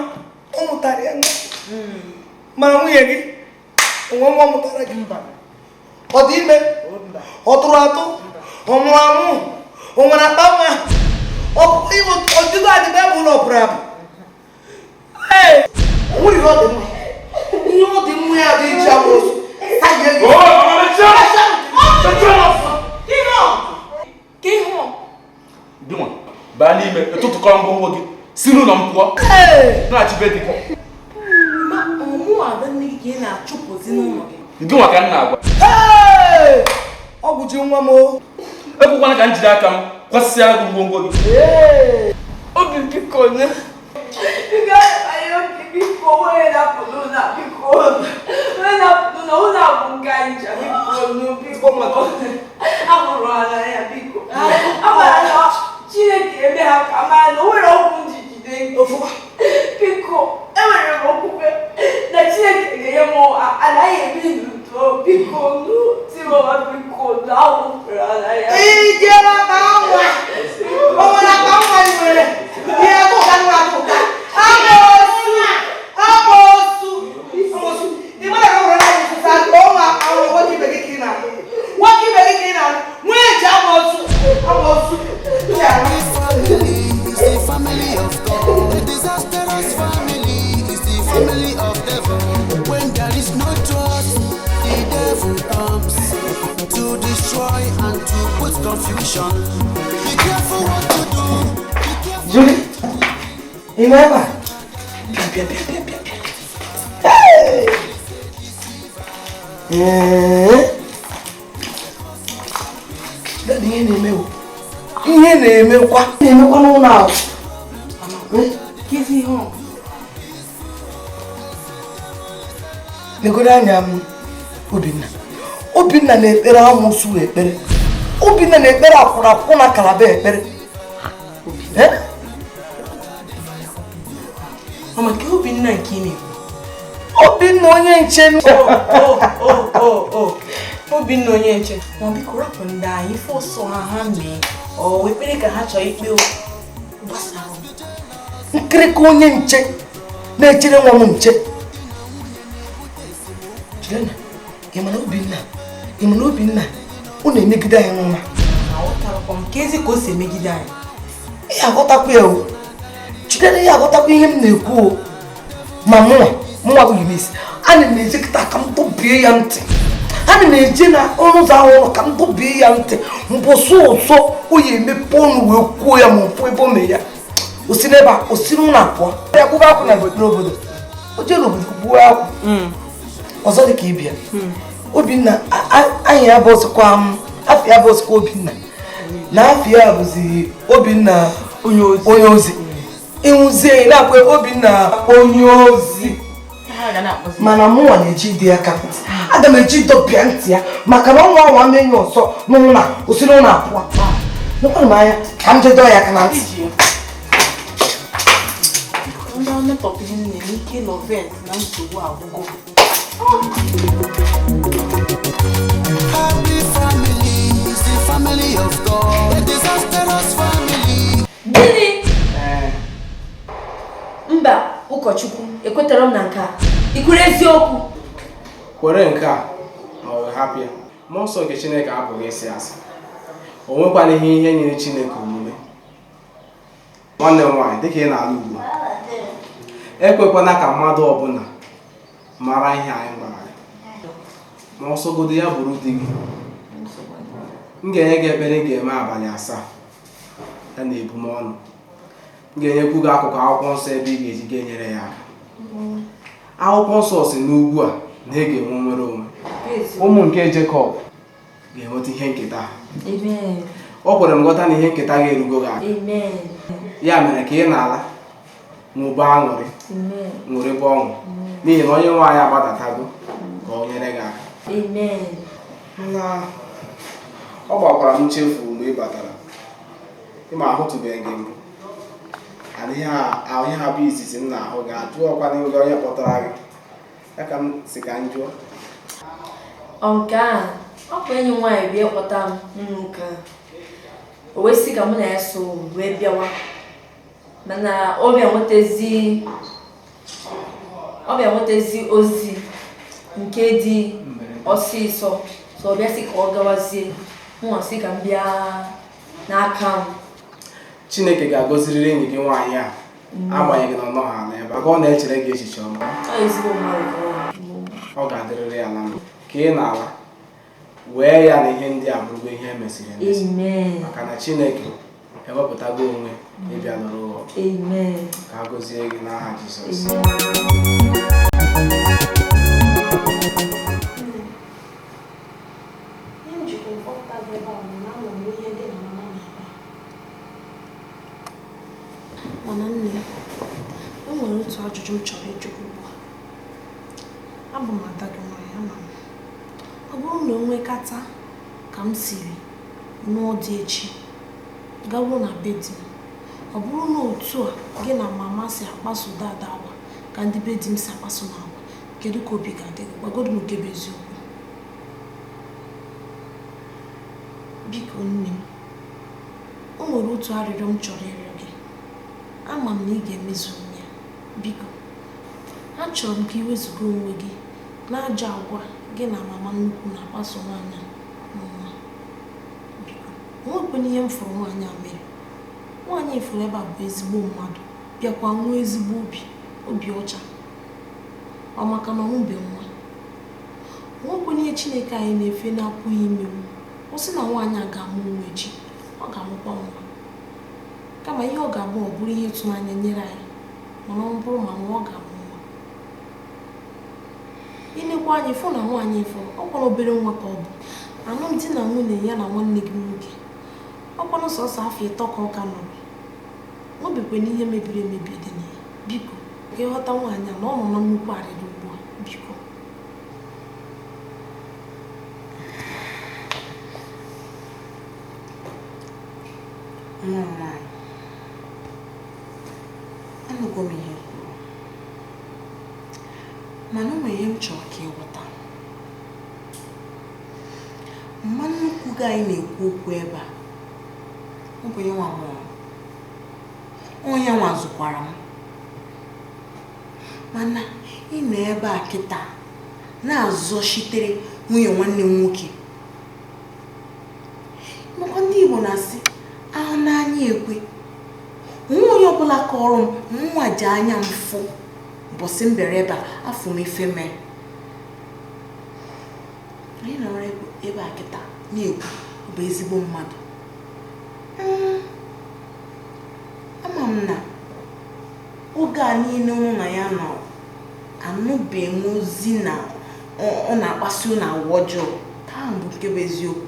Ọ mụtara ya nwa. Mana nwunye gị onwe nwa mụtara gị mba. Ọ dị ime? Ọ tụrụ atụ? Ọ mụrụ amụ? O nwere akpa nwa? Ọ dịgo adịgo ebe ụlọ pụrụ apụ. Ee, nwere ihe ọ dị mma. Ihe ọ dị mma ya dị iche amoosu. Gịnwa baa n'ime ụtụtụkọrọ ngwongwo gị si n'ụlọ m pụọ. Na-achịbe di gị. Gịnwa ka m na-agwa. Ọ bụ ji nwa m o. Ekwekwana ka m jide aka m kwasịa gị ngwongwo gị. Obi biko ne. Biko anyị obi biko onye na-apụ n'ụlọ biko. Onye na-apụ n'ụlọ bụ nke anyị ji biko nụ biko maka amụrụ ala ya biko. Amara na Chineke eme ha ka mara na o nwere ọgwụ njijide ofụma. Biko enwere m okwukwe na Chineke ga-enye m anaghị ebi n'udo biko nụ tiwa biko nụ awụfere ala ya. Ijere akpa nwa. O nwere akpa nwa ị nwere. Ihe atụka nwa atụka. Amoosu. Amoosu. Amoosu. Ị mara ka o nwere anyị sụsa ka ọ nwa akpa nwa nwoke ibe gị ka ị na-alụ. Nwoke ibe gị ka ị na-alụ. Nwee ji amoosu. Amoosu. Family is the family of God. A disastrous family is the family of devil. When there is no trust, the devil comes to destroy and to put confusion. Be careful what you do. Be careful. Julie, ị nọ ebe a? Bịa, bịa, bịa, bịa, bịa, bịa. Hey! Daddy, ihe na-eme o. Ihe na-emekwa na-emekwa n'ụlọ ahụ. Legodo anya m Obinna. Obinna na-ekpere amụsụ ekpere. Obinna na-ekpere akwụrụ akwụ na kalaba ekpere. Mama, ke Obinna nke ị na-ekwu? Obinna onye nche. Obinna onye nche. Ma biko rapụ ndị anyị ife ọsọ ha ha mee. Ọ ekpere ka ha chọrọ ikpe gbasara nkirika onye nche na-echere nwa m nche. Chidena, ị ma na Obinna ọ na-emegide anyị nwa. Aghọtarakwa m ka ezi ka o si emegide anyị. Ị aghọtakwa ya o. Chidena, ị aghọtakwa ihe m na-ekwu o. Ma mụnwa bụ Eunice, ana m eje kịta ka m tụbie ya ntị. Ana m eje na ọnụ ụzọ ahụ ụlọ ka m tụbie ya ntị. Mbọsụ ụzọ o ya emepe ọnụ wee kwuo ya ma ọ pụọ ebe o mee ya. O si n'ebe a, o si n'ụlọ apụọ. Ya kwụba akwụ na n'obodo. O jee n'obodo gbuo akwụ. Ọzọ dị ka ịbịa. Obinna, anyị ya bụ ọsịkwa m, afọ ya bụ ọsịkwa Obinna. Na afọ ya bụzi Obinna onye ozi. Ịhụzie na-akpọ Obinna onye ozi. Mana mụnwa na-eji dị ya ka ntị. Aga m eji dọpịa ntị ya maka na ọnwa anwa menye ọzọ n'ụlọ o si n'ụlọ apụọ. Nụkwanụ m anya ka m jee dọọ ya aka na ntị. Happy family is the family of God. A disastrous family. Gịnị? Mba, ụkọchukwu, ekwetara m na nke a. Ị kwuru eziokwu? Kwere nke a ma ọ hapụ ya. Mmụọ nsọ nke Chineke abụghị ịsị asị. O nwekwana ihe nyere Chineke omume. Nwanne m nwaanyị, dịka ị na-alụ ugbu a, ekwekwana ka mmadụ ọbụla mara ihe anyị gwara gị. Ma ọsọgodo ya bụrụ di gị. M ga-enye gị ekpere ị ga-eme abalị 7 ya na ebumọnụ. M ga-enyekwu gị akụkụ akwụkwọ nsọ ebe ị ga-eji ga-enyere ya aka. Akwụkwọ nsọ si n'ugwu a na ị ga-enwe nwere onwe. Ụmụ nke Jekọb ga-enweta ihe nketa ha. O kwere m nghọta na ihe nketa ga-erugo gị aka. Ya mere ka ị na-ala ṅụba aṅụrị, ṅụrịba ọṅụ, n'ihi na onye nwe anyị agbadatago ka o nyere gị aka. Na ọ gbakwara m nchefu mgbe ị batara. Ị ma ahụtụbeghị gị mbụ. Ihe ha bụ izizi m na-ahụ gị, ajụọkwa gị onye kpọtara gị. Ya ka m si ka m jụọ. Nke a, ọ bụ enyi nwaanyị bịa kpọta m n'ụka. O wee sị ka mụ na ya so wee bịawa. Mana ọ bịa nwetazi ozi nke dị ọsịsọ, so ọ bịa sị ka ọ gawazie, mụnwa sị ka m bịa n'aka m. Chineke ga-agọzirịrị enyi gị nwaanyị a, agbanyeghị na ọ nọghị ala ebe a, ka ọ na-echere gị echiche ọma. Ọ ga-adịrịrị ya na mma. Ka ị na-ala, wee ya na ihe ndị a bụrụgo ihe e mesịrị emesi. Maka na Chineke ewepụtago onwe ịbịa nọrọ ụlọ. Ka a gọzie gị n'aha Jizọs. Mana nne, e nwere otu ajụjụ m chọrọ ịjụ gị ugbu a. Abụ m ada gị nwaanyị, ama m. Ọ bụrụ na o nwekata ka m siri nụọ dị echi, garuo na be di m, ọ bụrụ na otu a gị na mama si akpaso dada agwa ka ndị be di m si akpaso m agwa, kedu ka obi ga-adị gị? Gwagodu m nke bụ eziokwu. Biko nne m, o nwere otu arịrịọ m chọrọ ịrịọ gị. Ama m na ị ga-emezu m ya. Biko, achọrọ m ka ị wezuga onwe gị n'ajọ agwa gị na mama nnukwu na-akpaso nwaanyị nwa. Biko, o nwekwana ihe m fụrụ nwaanyị a mere. Nwaanyị fụrụ ebe a bụ ezigbo mmadụ, bịakwa nwee ezigbo obi ọcha. Ọ maka na ọ mụbe nwa. O nwekwana ihe Chineke anyị na-efe na-apụghị imenwu. Ọ sị na nwaanyị a ga-amụ nwa echi, ọ ga-amụkwa nwa. Kama ihe ọ ga-abụ ọ bụrụ ihe ịtụnanya nyere anyị, mana ọ bụrụ ma nwa ọ ga-amụ nwa. Ilekwa anya fụ na nwaanyị fụrụ ọ kwara obere nwa ka ọ bụ. Alụmdi na nwunye ya na nwanne gị nwoke, ọ kwanụ sọsọ afọ 3 ka ọ ka nọrọ. Nwebekwana ihe mebiri emebi dị na ya. Biko, ka ịghọta nwaanyị a na ọ nọ na nnukwu arịrị ugbu a. Biko. Nwa m nwaanyị, anụgo m ihe kwuru, mana o nwere ihe m chọrọ ka ịghọta. Mma nnukwu gị anyị na-ekwu okwu ebe a Ọ bụ ya nwa mụrụ m. Onye nwa zụkwara m. Mana ị nọ ebe a kịta na-azọchitere nwunye nwanne m nwoke. Maka ndị Igbo na-asị ahụ n'anya ekwe. Nwa onye ọbụla kọrọ m nwa ji anya m fụ mbọsị m bịara ebe a afọ m ife mee. Anyị nọrọ ebe a kịta na-ekwu ọ bụ ezigbo mmadụ. Ama m na oge a niile ụnụ na ya nọ anụbeghị m ozi na ọ na-akpasu ụnụ agwa ọjọọ. Ka ahụ bụ nke bụ eziokwu.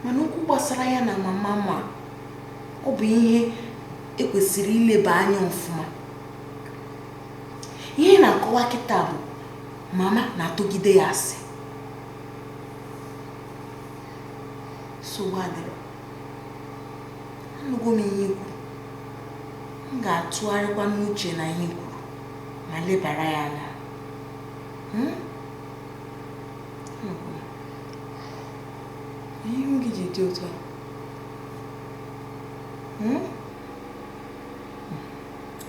Mana okwu gbasara ya na mama m a, ọ bụ ihe ekwesịrị ileba anya ọfụma. Ihe na-akọwa kịta bụ mama na-atụgide ya asị. Nsogbu adịrọ. Anụgo m ihe i kwuru. M ga-atụgharịkwa n'uche na ihe i kwuru ma lebara ya anya. Anụgo m. Ihe ihu gị ji dị otu a?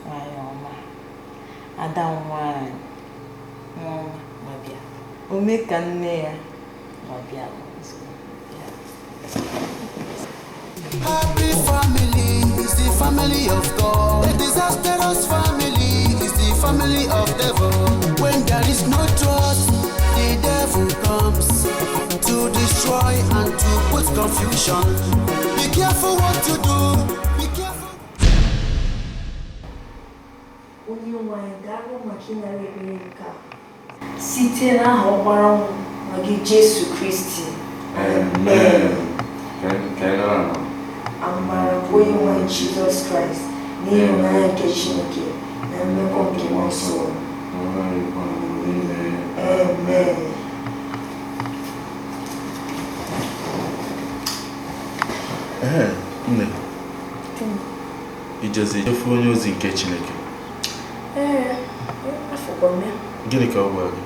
Nwanyị ọma, ada m nwanyị, nwa ọma, ma bịa. Ome ka nne ya ma bịa. Happy family is the family of God. A disastrous family is the family of devil. When there is no trust, the devil comes to destroy and to put confusion. Be careful what you do. Be careful. Onye nwe anyị daalụ maka ịnara ekpere nke a site n'aha ọkpara nwa gị Jesu Kristi. Amen. Ka anyị nara ala. Amara nke onye nwe anyị Jizọs Kraịst na ịhụnanya nke Chineke na mmekọ nke Mmụọ Nsọ. Amen. Ee, nne. Ijezi efu onye ozi nke Chineke. Ee, afọkwa m ya. Gịnị ka ọ gwara gị?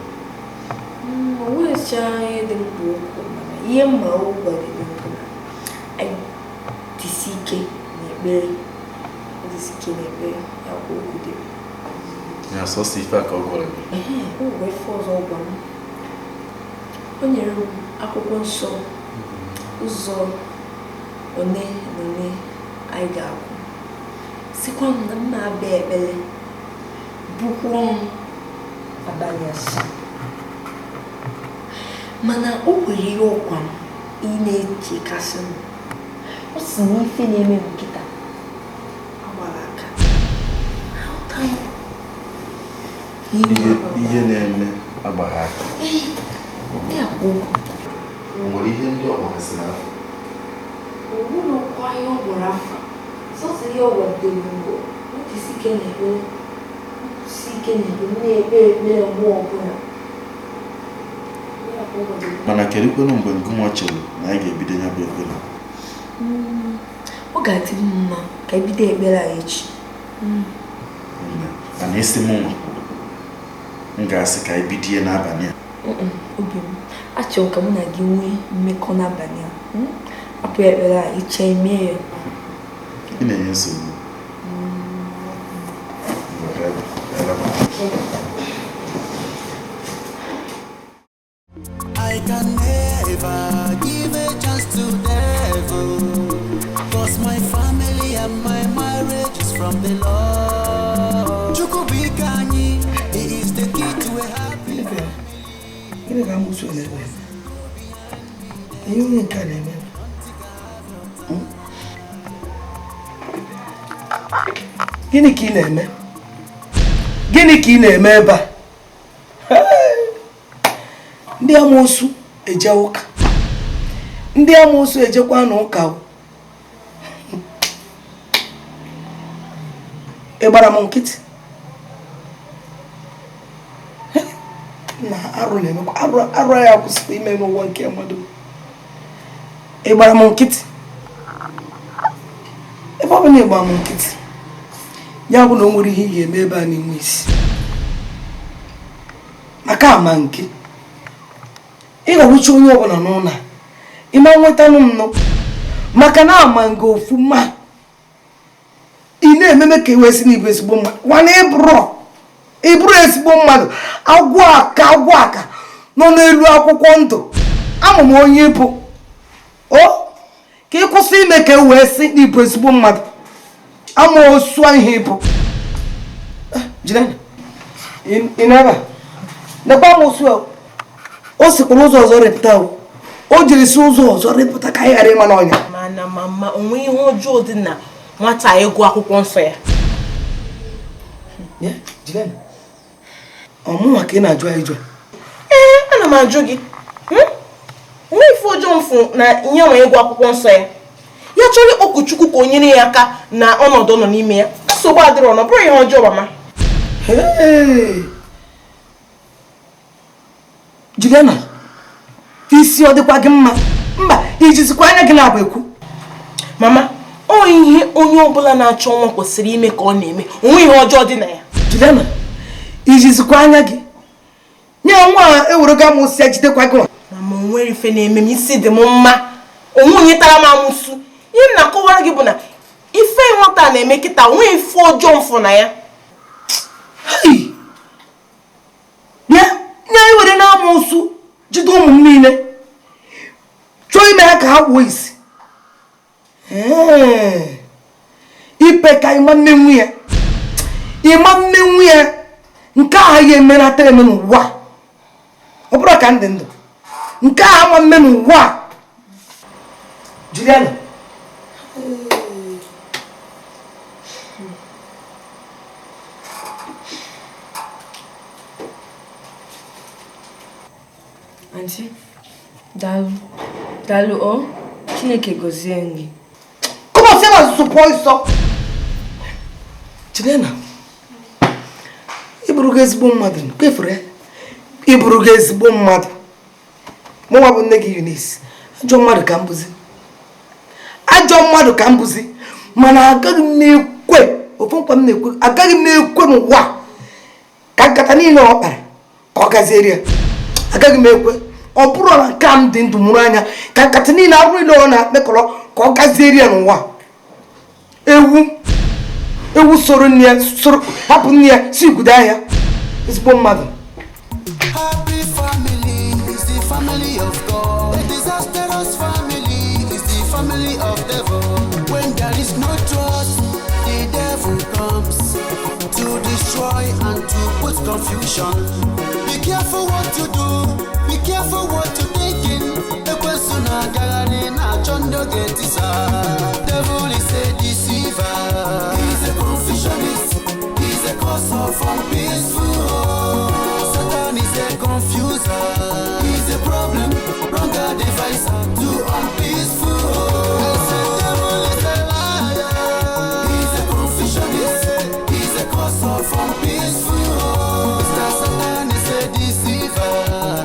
O nweghịcha ihe dị mkpa okwu, mana ihe mma o gwadebe bụ na anyị dịsi ike n'ekpere. Dịsi ike n'ekpere ya kwa okwu dị. Ya sọsọ ife a ka ọ gwara gị? Ee, o nwere ife ọzọ ọ gwara m. O nyere m akwụkwọ nsọ ụzọ one na one anyị ga-akwụ. Sịkwa m na m na-abịa ekpere bukwuo m abalị asaa. Mana o kwere ihe ọkwa m ị na-echekasị m. Ọ sị na ife na-eme m nkịta agbara aka. Aghọta m. Ihe na-eme agbara aka. Ee, ya kwuo. O nwere ihe ndị ọ kpọgasịrị afọ? O nwere ihe ọ gbara afa. Sọsọ ihe ọ gwadebe mbụ, ntịsi ike na-ekpere. Ntịsi ike na-ekpere, m na-ekpe ekpere mgbe ọbụla. Mana kedu kwenu mgbe ngụnwa chere na anyị ga-ebido ya bụ ekpere? Ọ ga-adị m mma ka ebido ekpere a echi. Mana isi m nwa, m ga-asị ka anyị bido ya n'abalị a. Obi m, achọrọ ka mụ na gị nwee mmekọ n'abalị a. Hapụ ekpere a, iche ime ya. Ị na-enye nsogbu. I can never give a chance to devil, 'cause my family and my marriage is from the Lord. Chukwubikanyi, he is the key to a happy family. Gịnị ka amụsụ na-eme? Ihe onye nke a na-eme? Gịnị ka ị na-eme? Gịnị ka ị na-eme ebe a? Ndị amoosu eje ụka. Ndị amoosu ejekwa n'ụka o. Ị gbara m nkịtị? Na arụ na-emekwa arụ ya kwụsịrị ime n'ụwa nke mmadụ. Ị gbara m nkịtị? Ebe ọ bụ na ị gbara m nkịtị, ya bụ na o nwere ihe ị ga-eme ebe a na-enwe isi. Maka ama nke ị ga-awụcha onye ọbụla n'ụlọ a, ị ma nwetanụ m nụ. Maka na ama nga ofuma. Ị na-ememe ka iwe si n'ibụ ezigbo mmadụ. Nwana ịbụrụ ezigbo mmadụ. Agwọ aka nọ n'elu akwụkwọ ndụ. Ama m onye ịbụ. O ka ị kwụsị ime ka e wee si n'ibụ ezigbo mmadụ. Ama osu ihe ịbụ. Jide. Ị na-ebe? Nekwa amoosu a. O sikwara ụzọ ọzọ rịpụta o. O jiri si ụzọ ọzọ rịpụta ka anyị ghara ịma n'ọnya. Mana mama, onwe ihe ọjọọ dị na nwata ịgụ akwụkwọ nsọ ya. Jide. Ọmụnwa ka ị na-ajụ ajụ. Ee, ana m ajụ gị. Onwe ife ọjọọ mfu na nye nwe ịgụ akwụkwọ nsọ ya. Ya chọrọ ịkpọku Chukwu ka o nyere ya aka na ọnọdụ nọ n'ime ya. Nsogbu adịrọ na ọ bụrụ ihe ọjọọ mama. Juliana, isi ọ dịkwa gị mma? Mba, ijizikwa anya gị na-abụ ekwu. Mama, ọ ihe onye ọbụla na-achọ nwa kwesịrị ime ka ọ na-eme. Onwe ihe ọjọọ dị na ya. Juliana, ijizikwa anya gị. Nye nwa ewere amụsị ya jidekwa gị nwa. Mama, o nwere ife na-eme m, isi dị m mma. Onwe onye tara m amụsụ. Ihe m na-akọwara gị bụ na ife nwata na-eme kịta onwe ife ọjọọ mfụ na ya. Bịa, nye ewere na amụsụ jide ụmụ m niile. Chọọ ime ha ka ha wuo isi. Ipe ka ịma mmenwu ya. Ịma mmenwu ya. Nke a ya emenata eme n'ụwa. Ọ bụrụ ka ndị ndụ. Nke a ama mme n'ụwa. Juliana. Auntie, daalụ. Daalụ o. Chineke gọzie gị. Come on, say na support so. Juliana. Ị bụrụ gị ezigbo mmadụ, kwefuru ya. Ị bụrụ gị ezigbo mmadụ. Mụnwa bụ nne gị Eunice. Ajọ mmadụ ka m bụzi. Ajọ mmadụ ka m bụzi. Mana agaghị m ekwe, ofu nkwa m na-ekwe, agaghị m ekwe n'ụwa ka nkata niile ọ kpara ka ọ gaziere ya. Agaghị m ekwe. Ọ bụrụ na nke m dị ndụ mụrụ anya ka nkata niile arụ niile ọ na-akpekọrọ ka ọ gaziere ya n'ụwa. Ewu soro nne ya, soro hapụ nne ya si gudo ahịa. Ezigbo mmadụ. Happy family is the family of God. A disastrous family is the family of devil. When there is no trust, the devil comes to destroy and to put confusion. Be careful what you do. Be careful what you thinking. Ekwensu na-agagharị na-achọ ndị ọ ga-etisa. Devil is a deceiver. He's a confusionist. He's a cause of unpeaceful home. Satan is a confuser. He's a problem, wrong device to unpeaceful home. I say devil is a liar. He's a confusionist. He's a cause of unpeaceful home. Mr. Satan is a deceiver.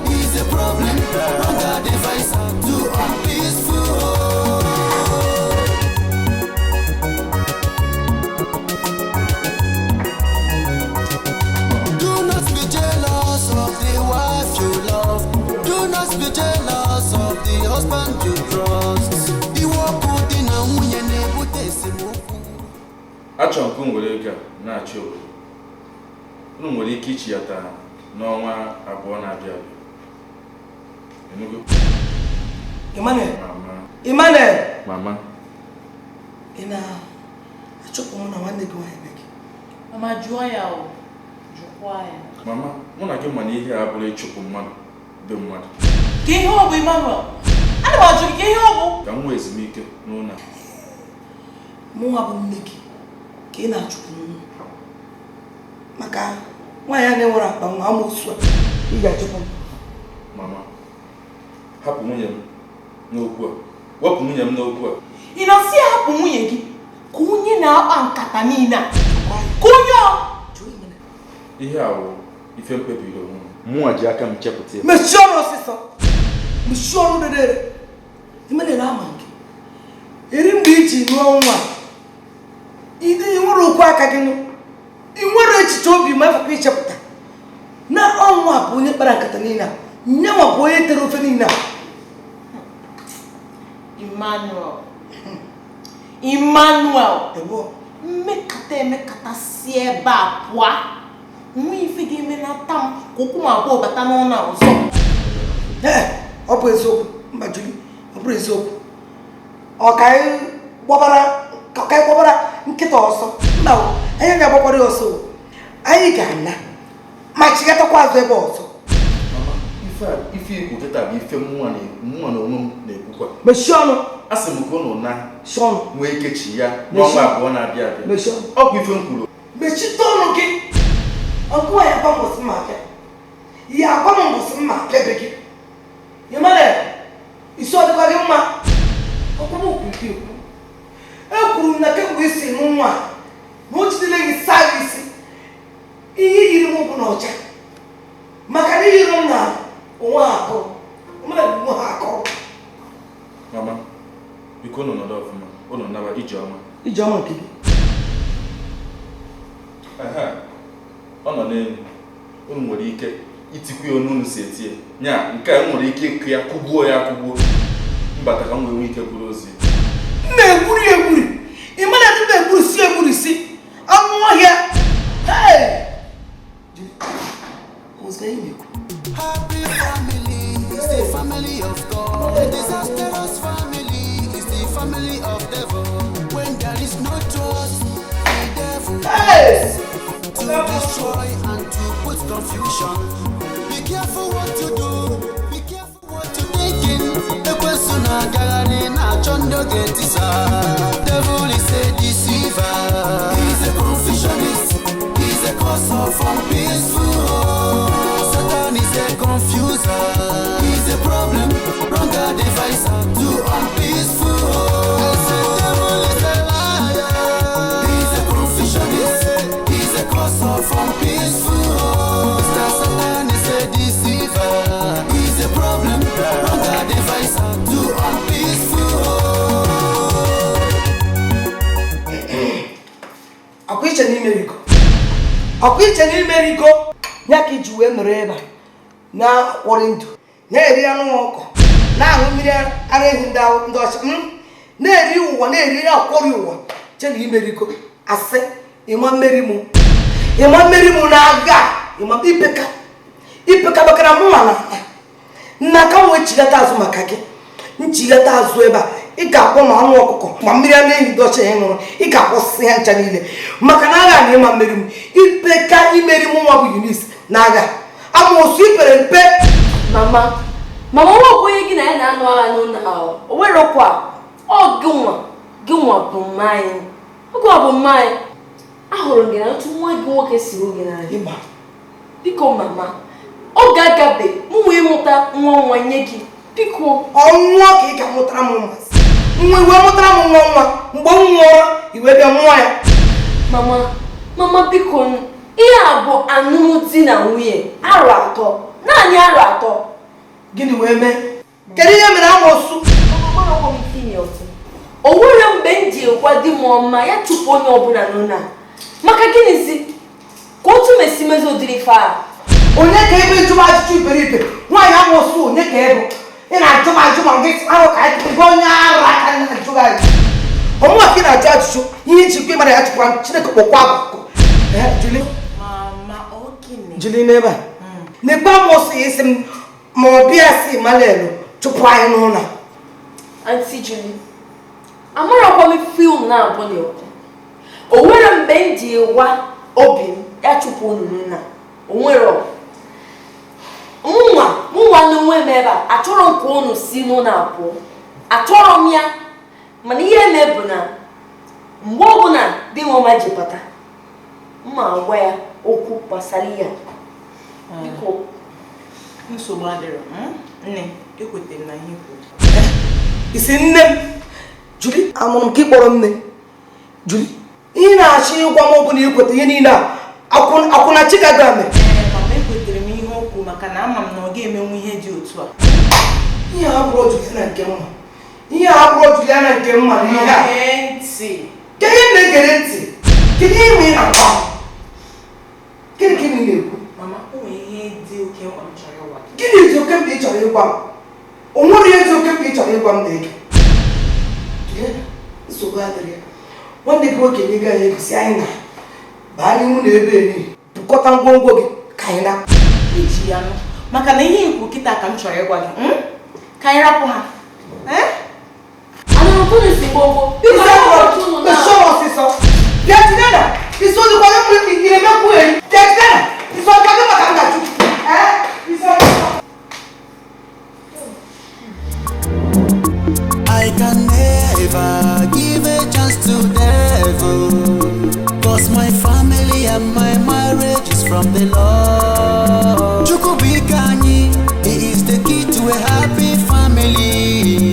He's a problem, wrong device to unpeaceful home. Do not be jealous of the wife you love. Do not be jealous of the husband you trust. Iwe ọkụ dị na nwunye na-ebute esemokwu. Achọrọ m ka unu were ego a na-achị obodo. Unu nwere ike ichi ya taa n'ọnwa 2 na-abịa abịa. Enugo? Emmanuel. Mama. Emmanuel. Mama. Ị na-achụpụ mụ na nwanne gị nwaanyị be gị. Mama, jụọ ya o. Jụkwa ya. Mama, mụ na gị ma na ihe a abụrụ ịchụpụ mmadụ be mmadụ. Ka ihe ọ bụ Emmanuel? Ana m ajụ gị ka ihe ọ bụ? Ka m nwee ezumike n'ụlọ a. Mụnwa bụ nne gị ka ị na-achụpụ m. Maka nwaanyị a na-enwere akpa nwa amoosu a, ị ga-achụpụ m. Mama, hapụ nwunye m n'okwu a. Wepụ nwunye m n'okwu a. Ị na-asị ya hapụ nwunye gị ka onye na-akpa nkata niile a. Ka onye ọ. Ihe a wụ ife m kpebiri onwe m. Mụnwa ji aka m chepụta ya. Mechie ọnụ ọsịsọ. Mechie ọnụ rere. Emmanuel ama nke. Eri mgbe iji nụọ nwa. Ị nwere okwu aka gị nụ. Ị nwere echiche obi ma efekwa ichepụta. Na ọnwa bụ onye kpara nkata niile a. Nyenwa bụ onye tere ofe niile a. Emmanuel. Emmanuel mmekata emekata si ebe a pụọ nwa ife ga-eme nata m ka ụkwụ m abụọ bata n'ọnụ ọzọ. Ee, ọ bụ eziokwu mba Juli, ọ bụrụ eziokwu. Ọ ka anyị gbabara nkịta ọsọ mba, anyị ga-agbakwara ọsọ, anyị ga-ana ma chigatakwa azụ ebe ọzọ. Ife ikwu kịta bụ ife mụnwa na onwe m na-ekwukwa. Mechie ọnụ. A sị m ka ụnụ na nwee ike chi ya n'ọnwa abụọ na-abịa abịa. Ọ bụ ife m kwuru. Mechite ọnụ gị. Ọkụ ya gwa mbọsị mma abịa. Ya agwa m mbọsị mma abịa be gị. Emmanuel, isi ọ dịkwa gị mma? Ọkụ m okwu ike ekwu. Ekwuru m na kemgbe isi nwa na o jidere gị saa gị isi. Ihe yiri m bụ na ọcha. Maka na yiri m na onwe ha akọrọ. Onwe ha akọrọ. Mama, biko unu nọdụ ọfụma, unu naba Ijeọma. Ijeọma nke gị. Ọ nọ n'elu, unu nwere ike itikwu ya onu unu si etie. Nya, nke a nwere ike ịkụ ya, kụgbuo ya akụgbuo. Mbata ka m wee nwee ike buru ozi. M na-egburi egburi. Ị ma na ndị na-egburisi egburisi. Anụ ọhịa. Hey! Happy family is the family of God. A disastrous family is the family of devil. When there is no trust, the devil comes to destroy and to put confusion. Be careful what you do. Be careful what you thinking. Ekwensu na-agagharị na-achọ ndị ọ ga-etisa. Devil is a deceiver. He's a confusionist. He's a cause of unpeaceful home. Satan is a confuser. He's a problem, wrong advisor to unpeaceful home. I say devil is a liar. He's a confusionist. He's a cause of unpeaceful home. Mr. Satan is a deceiver. He's a problem, wrong advisor to unpeaceful home. Akwa iche n'ime rigo. Akwa iche n'ime rigo. Ya ka iji wee nọrọ ebe a na-akwọrị ndụ, na-eri anụ ọkụ, na-aṅụ mmiri ara ehi ndị ọcha, na-eri ụwa, na-eri akwọrị ụwa. Che na imerigo asị ịma mmeri mụ, ịma mmeri mụ na-aga ịma ipeka ipeka bakara mụ nwa na nna ka m wee chigata azụ maka gị. Nchigata azụ ebe a ị ga-akpọ ma anụ ọkụkọ ma mmiri anụ ehi ndị ọcha ya ṅụrụ, ị ga-akwụsị ha ncha niile maka na agha na ịma mmeri m. Ipeka imeri mụ nwa bụ Eunice na agha amoosu ipere mpe. Mama, mama nwa onye gị na ya na-anụ agha n'ụlọ ahụ o nwerekwa ọ gị nwa bụ mma anyị. Ọ gị nwa bụ mma anyị. Ahụrụ m gị na otu nwa gị nwoke si hụ gị n'anya. Biko mama, ọ ga-agabe m wee mụta nwa nwa nye gị. Biko. Ọnwụọ ka ị ga-amụtara m nwa. Nwa iwe mụtara m nwa nwa mgbe m nwụọrọ iwe bịa mụọ ya. Mama, mama biko, ihe a bụ alụmdi na nwunye arọ atọ, naanị arọ atọ. Gịnị wee mee? Kedu ihe mere amoosu? O nwere mgbe m ji gwa di m ọma ya chụpụ onye ọbụla n'ụlọ a. Maka gịnịzi ka otu mesi mezi ụdịrị ife a? Onye ka ebe ịjụba ajụjụ iberibe? Nwaanyị amoosu onye ka ebe? Ị na-ajụ m ajụ ma gị ahụ ka anyị gị onye ara ka na-ajụ gị ajụ. Ọmụnwa ka ị na-ajụ ajụjụ ihe iji kwe mara ya chụkwa Chineke kpọkwa akụkụ. Juli. Juli n'ebe a. Na-ekwe amoosu ya isi m ma ọ bịa si Emmanuel chụpụ anyị n'ụlọ. Aunty Juli, amarakwa m film na-abụ n'ekwu. O nwere mgbe m ji gwa obi m ya chụpụ unu n'ụlọ. O nwere mụnwa n'onwe m ebe a achọrọ m ka unu si n'ụlọ apụọ. Achọrọ m ya, mana ihe eme bụ na mgbe ọbụla di m ọma ji bata, mma agwa ya okwu gbasara ya. Biko. Nsogbu adịrọ. Nne, ekwetara m na ihe kwuru. Isi nne m, Juli, amụrụ m ka ị kpọrọ nne. Juli, ị na-achọ ịgwa m ọ bụ na ikweta ihe niile a akwụna Chicago a mere. Mama, ekwetara m ihe o kwuru maka na ama m na ọ ga-emenwu ihe dị otu a. Ihe a bụrụ Juliana nke mma. Ihe a bụrụ Juliana nke mma na ihe a. Ntị. Kedu ihe na-egere ntị? Kedu ihe ị na-agwa? Gịnị ka ị na-ekwu? Mama, o nwere ihe dị oke mkpa m chọrọ ịgwa gị. Gịnị dị oke mkpa ị chọrọ ịgwa m? O nwere ihe dị oke mkpa ị chọrọ ịgwa m na-ege. Nsogbu adịrị ya. Nwanne gị nwoke nye gị anyị egosi anyị na baa n'ihu na ebe eri bukọta ngwongwo gị ka anyị na. Iji ya nụ maka na ihe ikwu kịta ka m chọrọ ịgwa gị ka anyị rapụ ha. I can never give a chance to devil, 'cause my family and my marriage is from the Lord. Chukwubikanyi, he is the key to a happy family.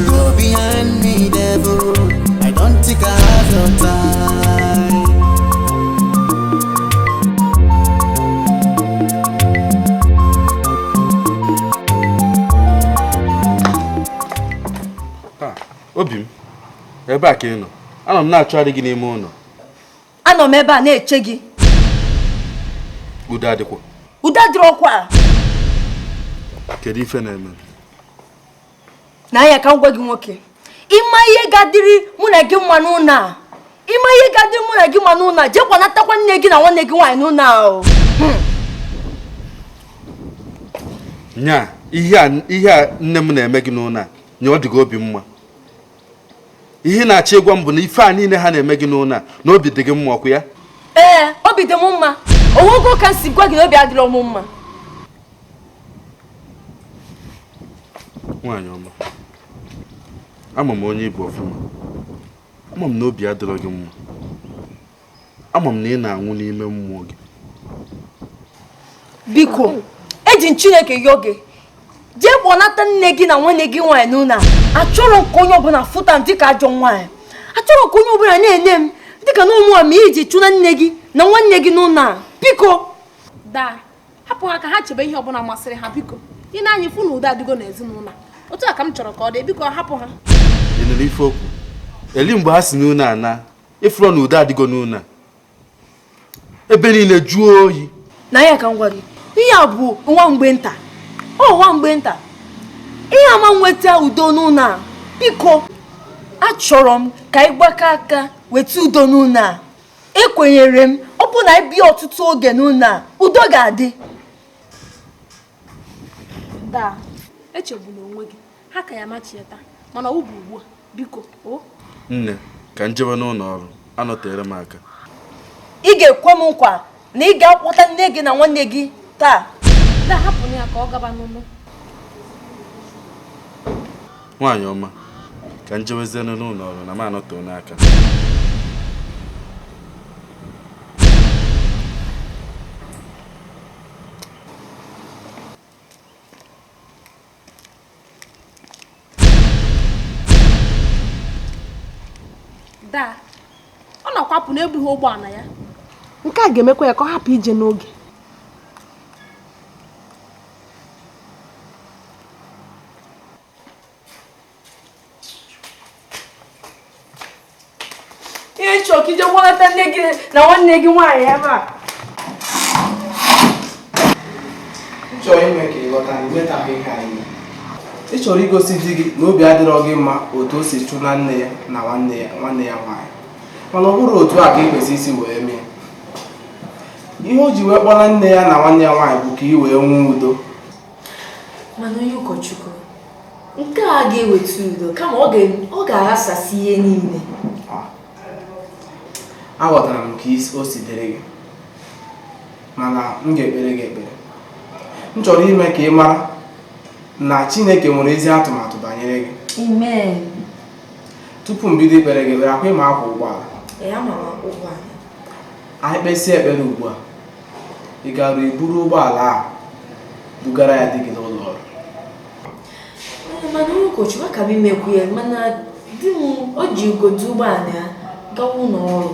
Go behind me, devil, I don't think I have your time. Obi m, ebe a ka ị nọ. Anọ m na-achọgharị gị n'ime ụlọ. Anọ m ebe a na-eche gị. Udo adịkwa. Udo adịrọkwa. Kedu ife na-eme? Na ya ka m gwa gị nwoke, ịma ihe ga-adịrị mụ na gị mma n'ụlọ a. Ịma ihe ga-adịrị mụ na gị mma n'ụlọ a, jekwa natakwa nne gị na nwanne gị nwaanyị n'ụlọ a o. Nya, ihe a nne m na-eme gị n'ụlọ a, nye ọ dị gị obi mma. Ihe na-achọ ịgwa m bụ na ife a niile ha na-eme gị n'ụlọ a, na obi dị gị mma ọkụ ya? Ee, obi dị m mma. Onwego ka m si gwa gị na obi adịrọ m mma. Nwaanyị ọma, ama m onye ịbụ ọfụma. Ama m na obi adịrọ gị mma. Ama m na ị na-anwụ n'ime mmụọ gị. Biko, eji m Chineke yọọ gị, jee kpọnata nne gị na nwanne gị nwaanyị n'ụlọ a. Achọrọ m ka onye ọbụla fụta m dịka ajọ nwaanyị. Achọrọ ka onye ọbụla na-ene m dịka na ụmụ m iji chụna nne gị na nwanne gị n'ụlọ a. Biko. Daa, hapụ ha ka ha chebe ihe ọbụla masịrị ha biko. Ị na-anya fụ na udo adịgo n'ezinụlọ a. Otu a ka m chọrọ ka ọ dị, biko hapụ ha. Ị nụrụ ife okwu? Eli mgbe ha si n'ụlọ a na ịfụrọ na udo adịgo n'ụlọ a. Ebe niile jụọ oyi. Na ya ka m gwa gị, ihe a bụ nwa mgbe nta. Ọ nwa mgbe nta. Ihe ama nweta udo n'ụlọ a. Biko, achọrọ m ka ị gbakọ aka weta udo n'ụlọ a. Ekwenyere m, ọ bụ na ị bịa ọtụtụ oge n'ụlọ a, udo ga-adị. Daa, echegbula onwe gị. Ha ka ya machieta, mana ọ bụ ugbu a. Biko, o. Nne, ka m jebe n'ụlọ ọrụ, anọtere m aka. Ị ga-ekwe m nkwa na ị ga-akpọta nne gị na nwanne gị taa. Daa, hapụ ya ka ọ gaba n'ụlọ. Nwaanyị ọma, ka m jebezienụ n'ụlọ ọrụ na m anọtoo n'aka. Daa, ọ na-akwapụ n'ebughị ụgbọala ya. Nke a ga-emekwa ya ka ọ hapụ ije n'oge. Ihe nchọ ka ije gbọnata nne gị na nwanne gị nwaanyị ebe a. M chọrọ ime ka ị ghọta na imetaghị ihe anyị. Ị chọrọ igosi di gị na obi adịrọ gị mma otu o si chụna nne ya na nwanne ya nwaanyị, mana ọ bụrụ otu a ka ị kwesị isi wee mee. Ihe o ji wee kpọla nne ya na nwanne ya nwaanyị bụ ka ị wee nwee udo. Mana onye ụkọchukwu, nke a ga-eweta udo kama ọ ga-aghasasị ihe niile. Aghọtara m ka o si dịrị gị, mana m ga-ekpere gị ekpere. M chọrọ ime ka ị mara na Chineke nwere ezi atụmatụ banyere gị. Amen. Tupu m bido ikpere gị ekpere, akwa ịma akwa ụgbọala. Ee, ama m akwa ụgbọala. Anyị kpesịa ekpere ugbu a, ị gara iburu ụgbọala a bugara ya di gị n'ụlọ ọrụ. Mana onye ụkọchukwu, aka m imekwu ya, mana di m o ji ugodu ụgbọala ya gawa ụlọ ọrụ.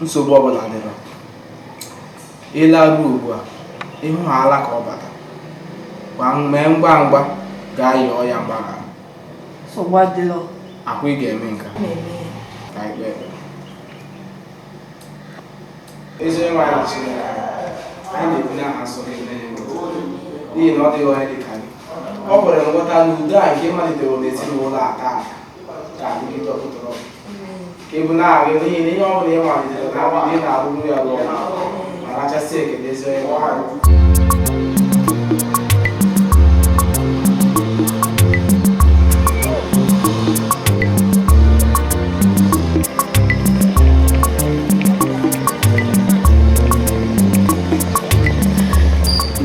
Nsogbu ọbụla dịrọ. Ịlaruo ugbu a, ịhụ ha ala ka ọ bata, mee ngwa ngwa gaa yọọ ya mgbaghara. Nsogbu adịrọ. Akwa ị ga-eme nke a. Ka anyị kpee ekpere. Ezi onye nwe anyị Chineke anyị, anyị na-ebuli aha nsọ gị n'elu, n'ihi na ọ dịghị onye dị ka gị, Ọ kwere nghọta na udo a nke malitere n'ezinụlọ a taa ga-adịgide ọtụtụrụ ka ịbụ na-arịọ n'ihi na ihe ọ bụla ị malitere na mbido ị na-arụrụ ya rụọ ma rachasị ekele ezi onye nwe anyị.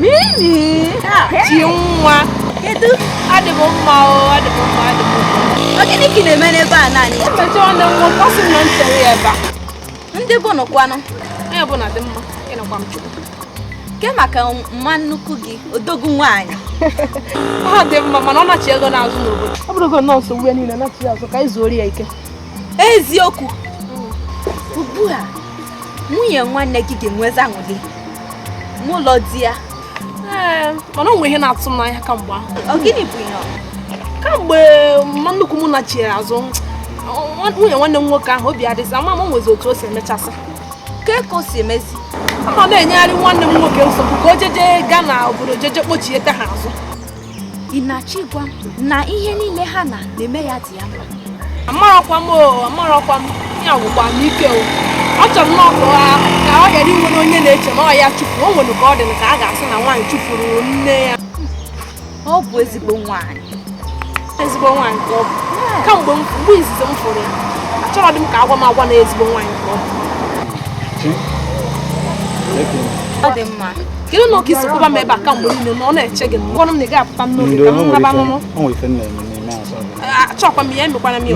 Mimi! Chinwa! Kedu? Adị m mma o, adị m mma, adị m mma. Ọ gịnị ka ị na-eme n'ebe a naanị? Mmechi nwanne m nwoke, ọ sị m na m chere ya ebe a. Ndị bụ nụkwanụ? Onye ọbụla dị mma, ịnụkwa m Chukwu. Ke maka mma nnukwu gị, odogwu nwaanyị. Ọ dị mma, mana ọ nachi ego n'azụ n'obodo. Ọ bụrụgo nọọ nsogbu ya niile nachi azụ ka anyị zuoro ya ike. Eziokwu. Ugbu a, nwunye nwanne gị ga-enwezi aṅụrị n'ụlọ di ya. Ee, mana o nwere ihe na-atụ m n'anya kamgbe ahụ. Ọ gịnị bụ ihe ọ? Kamgbe mma nnukwu m nachiri azụ, nwunye nwanne m nwoke ahụ obi adịsị ama m nwezi otu o si emechasị. Ke ka o si emezi? Ama na-enyegharị nwanne m nwoke nsogbu ka o jeje gaa na obodo jeje kpochiete ha azụ. Ị na-achọ ịgwa m na ihe niile ha na-eme ya dị ya mma? Amarọkwa m o, amarọkwa m, ya gwụkwa m ike o. Ọ chọrọ nnọọ ka ọ ghara inwere onye na-eche na ọ ya chụpụ, o nwere ka ọ dị ka a ga-asị na nwaanyị chụpụrụ nne ya. Ọ bụ ezigbo nwaanyị. Ezigbo nwaanyị ka ọ bụ. Kamgbe mgbe izizi m fụrụ ya, achọrọ dị m ka agwa m agwa na ezigbo nwaanyị ka ọ bụ. Ọ dị mma. Kedu na oke isi kwụba m ebe a kamgbe niile na ọ na-eche gị ngwanụ m na ị ga-apụta n'oge ka m naba n'ụlọ. Achọkwa m ya, emekwana m ya.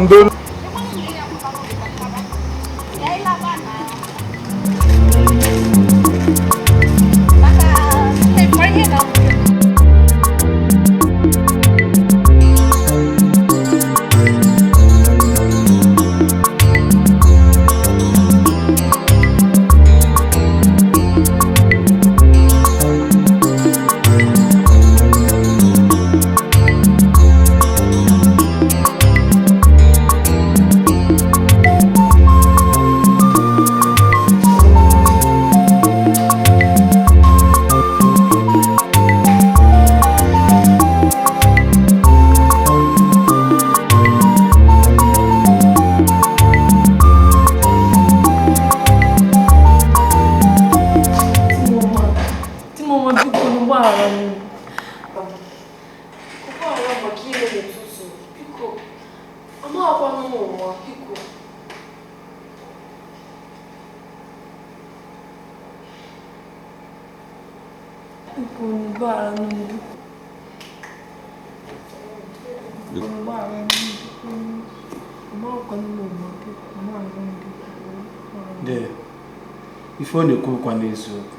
Ife ọ na-ekwukwa n'eziokwu,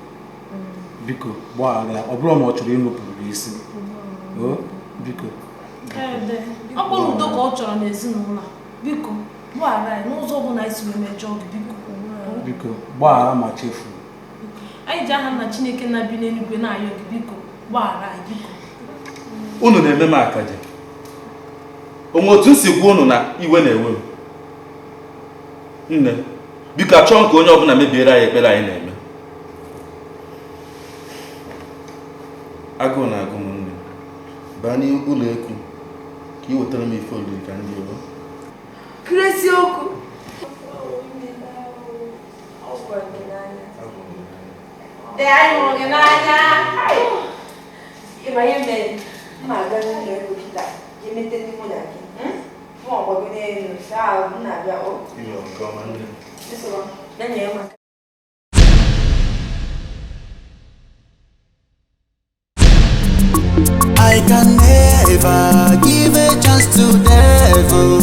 biko gbaghara ya, ọ bụrụ ma ọ chọrọ ịnụpụrụ gị isi. Biko ọ bụrụ udo ka ọ chọrọ n'ezinụlọ a, biko gbaghara ya n'ụzọ ọbụla anyị si wee mejọọ gị, biko biko gbaghara ma chefuo. Anyị ji aha nna Chineke na-bi n'eluigwe na-ayọ gị, biko gbaghara anyị, biko. Unu na-eme m akaje. Onwe otu m si gwa unu na iwe na-ewe m. Nne, biko achọghị ka onye ọbụla mebiere anyị ekpere anyị na-eme. Agụụ na-agụ m nne. Baa n'ụlọ eku ka ị wetara m ife oriri ka ndị ewe. Kwuru eziokwu. Dee, anyị hụrụ gị n'anya. Ịma ihe mere m aga n'ụlọ ego kịta ga-emete ndị mụ na gị. Mụ ọgbago n'elu, saa ahụ, m na-abịa o. Ihe nke ọma nne. I can never give a chance to devil,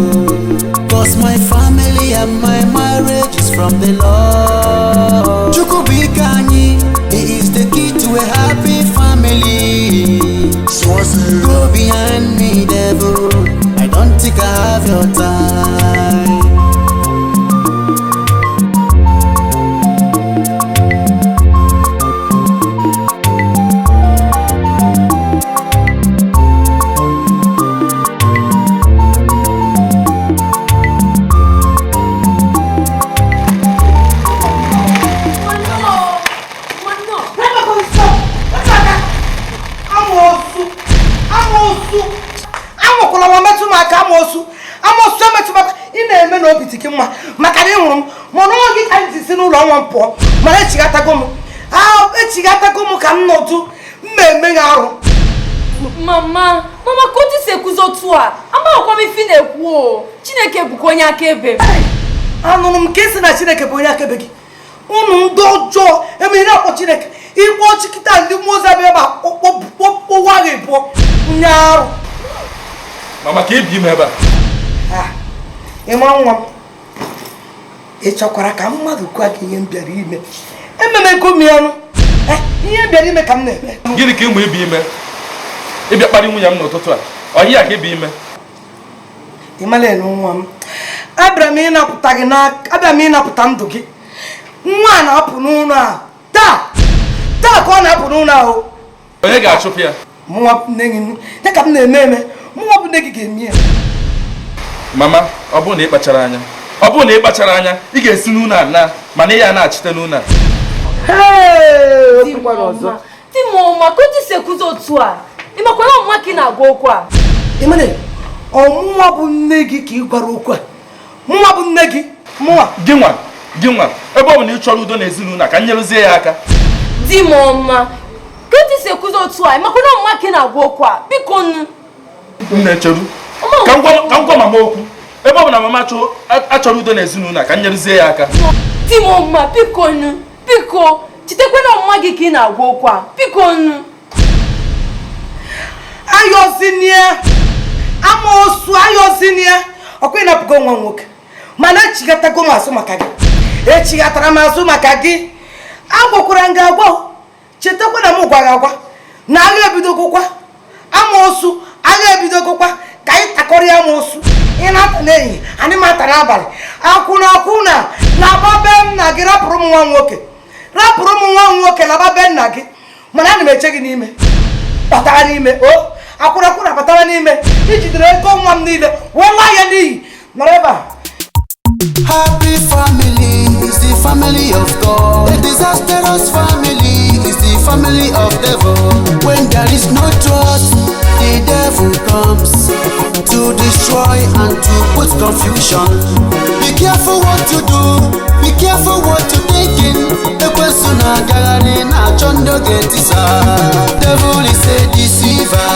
'cause my family and my marriage is from the Lord. Chukwubikanyi, he is the key to a happy family. Go behind me, devil, I don't think I have your time. Amosu! na-eme na obi dị gị mma maka na ị hụrụ m mana ọ gị ka m ji si n'ụlọ nwa m pụọ mana echigatago m echigatago m ka m nọdụ mmemme gị arụ. Mama, mama ka otu si ekwuzi otu a, amaghịkwa m ife ị na-ekwu o. Chineke bụkwa onye akaebe m. Anụrụ m ka esi na Chineke bụ onye akaebe gị. Unu ndị ọjọọ emere akpọ Chineke ịkpọ chikịta ndị mmụọ ozi abịa ebe a kpọwa gị pụọ nye arụ. Mama ka ebi m ebe a. Ịma nwa m, ị chọkwara ka mmadụ gwa gị ihe m bịara ime? Ememe gomi ọnụ ihe m bịara ime ka m na-eme. Gịnị ka ịmụ ibi ime? Ịbịa kparị nwunye m n'ụtụtụ a, ọ ihe a ka ibi ime? Ịmala nwa m, abịara m ịnapụta gị abịara m ịnapụta ndụ gị. Nwa a na-apụ n'ụlọ a taa taa ka ọ na-apụ n'ụlọ ahụ. Onye ga-achụpụ ya? Mụnwa nne gị, dịka m na-eme eme, mụnwa bụ nne gị ga-eme ya. Mama, ọ bụrụ na ị kpachara anya, ọ bụrụ na ị kpachara anya, ị ga-esi n'ụlọ a na mana ị ya na-achite n'ụlọ a. Di m ọma, ka otu si ekwuzi otu a, ị makwara ọmụma ka ị na-agwa okwu a? Ịmana ọmụnwa bụ nne gị ka ị gwara okwu a. Mụnwa bụ nne gị, mụnwa. Gị nwa, gị nwa, ebe ọ bụ na ị chọrọ udo n'ezinụlọ a ka m nyerezie ya aka. Di m ọma, ka otu si ekwuzi otu a, ị makwara ọmụma ka ị na-agwa okwu a? Biko nnu. Nne cheru, ka m gwa mama okwu. Ebe ọ bụ na mama achọrọ udo n'ezinụlọ a ka m nyerezie ya aka. Di m ọma, biko nnu, biko, chetakwana ọmụma gị ka ị na-agwa okwu a, biko nnu. Ayọzinie, amoosu ayọzinie, ọkwa ịnapụgo nwa nwoke mana echigatago m azụ maka gị, echighatara m azụ maka gị. Agwakwara m gị agwa, chetakwa na m gwara agwa na agha ebidogokwa, amoosu agha ebidogokwa, ka anyị takọrọ ya amoosu. Ị na-ata n'ehihie, anyị m ata n'abalị. Akwụna akwụna laba be nna gị, rapụrụ m nwa nwoke, rapụrụ m nwa nwoke, laba be nna gị. Mana ana m eche gị n'ime, batara n'ime o akwụna akwụna batara n'ime. Ijidere ego nwa m niile wee laa ya n'iyi, nọrọ ebe a. Happy family is the family of God. A disastrous family is the family of devil. When there is no trust, the devil comes to destroy and to put confusion. Be careful what you do, be careful what you thinking. Ekwensu na-agagharị na-achọ ndị ọ ga-etisa. Devil is a deceiver,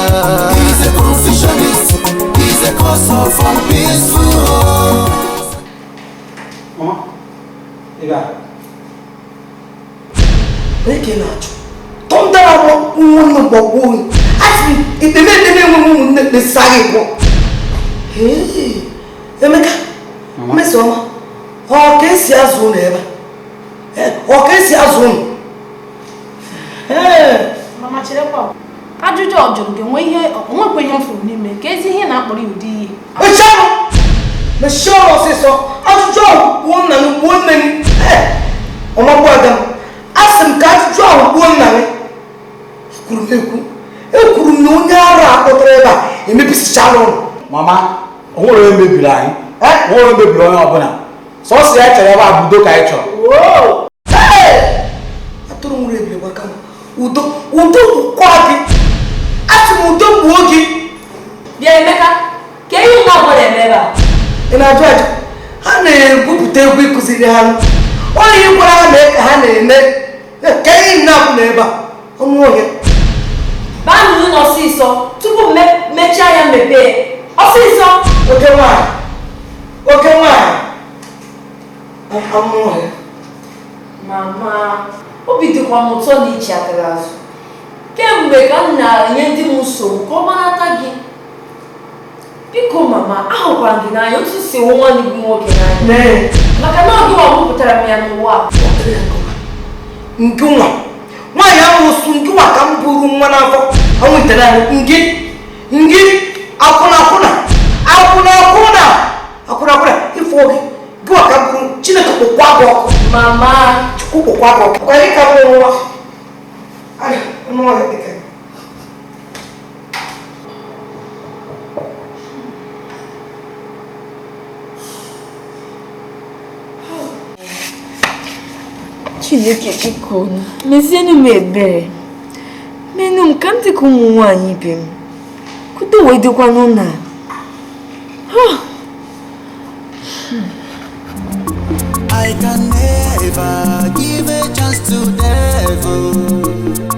he's a confusionist, he's a cause of unpeaceful home. Mama, ị ga Onye ka ị na-achụ? Tọndara ụmụnne gbagbuo gị. Asị m ekpeme ekpeme enweghị ụmụnne kpesa gị bụ. Emeka, Mmesoma, ọ ka esi azụ ụnụ ebe a? Ọ ka esi azụ ụnụ? Mama cherekwa. Ajụjụ ọ jụrụ gị onwekwa ihe m fụrụ n'ime ka ezi ihe na-akpọrọ ya ụdị ihe. Mechie ọnụ! Mechie ọnụ ọsịsọ! Ajụjụ ahụ gbuo nna m, gbuo nne m. Ọmagbu ada m. Asị m ka ajụjụ ahụ gbuo nna m. Ekwuru m ekwu. Ekwuru m na onye ara a kpọtara ebe a emebisichala ụlọ. Mama, o nwere onye mebiri anyị. O nwere onye mebiri onye ọbụla. Sọsọ ya chọrọ ebe a bụ udo ka anyị chọrọ. Atụrụ nwere ebili gbaka m. Udo, udo kwa gị. Asị m udo gbuo gị. Bịa Emeka, ka ihe nwa ọbụla eme ebe a. Ị na-ajụ ajụ? Ha na-egwupụta egwu ịkụziri ha. Onye gwara ha mee ka ha na-eme. Ka ihe na-abụ n'ebe a. Ọnụ ọhịa. Baa n'ụlọ ọsịsọ tupu mechaa ya mepee. Ọsịsọ! Oke nwaanyị. Oke nwaanyị. Ọnụ ọhịa. Mama, obi dịkwa m ụtọ na ichi akara azụ. Kemgbe ka m na-enye ndị m nsogbu ka ọ gbanata gị. Biko mama, ahụkwara m gị n'anya otu si hụ nwanne gị nwoke n'anya. Maka na ọ gị wapụtara m ya n'ụwa. Nke nwa nwaanyị ahụ osu nke nwa ka m buru nwa n'afọ ọnwụ itere anyị ngị ngị akwụna akwụna akwụna akwụna akwụna akwụna ịfụ oge gị nwa ka m buru Chineke kpụkwa gị ọkụ. Mama, Chukwu kpụkwa gị ọkụ. Kwa gị ka m nwa ọnụ ọhịa dịka Chineke biko mezienụ m ebere, menụ m ka m dị ka ụmụ nwaanyị ibe m, kudo wee dịkwanụ na I can never give a chance to devil,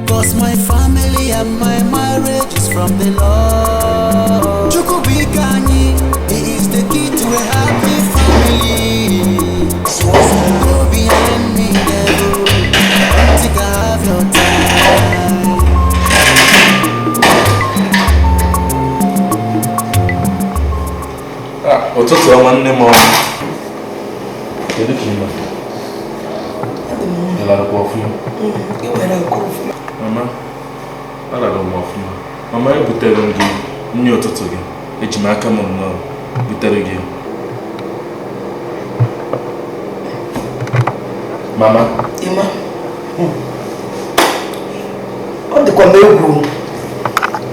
'cause my family and my marriage is from the Lord. Chukwubikanyi, he is the key to a happy family. Go behind me, devil. Don't think I have your time. Ụtụtụ ọma nne m ọma. Kedu ka ị nọ? Ị larụkwa ọfụma? Mama, alara m ọfụma. Mama, ebutere m gị nri ụtụtụ gị. Eji m aka m nnọọ butere gị. Mama. Ịma, ọ dịkwa m egwu.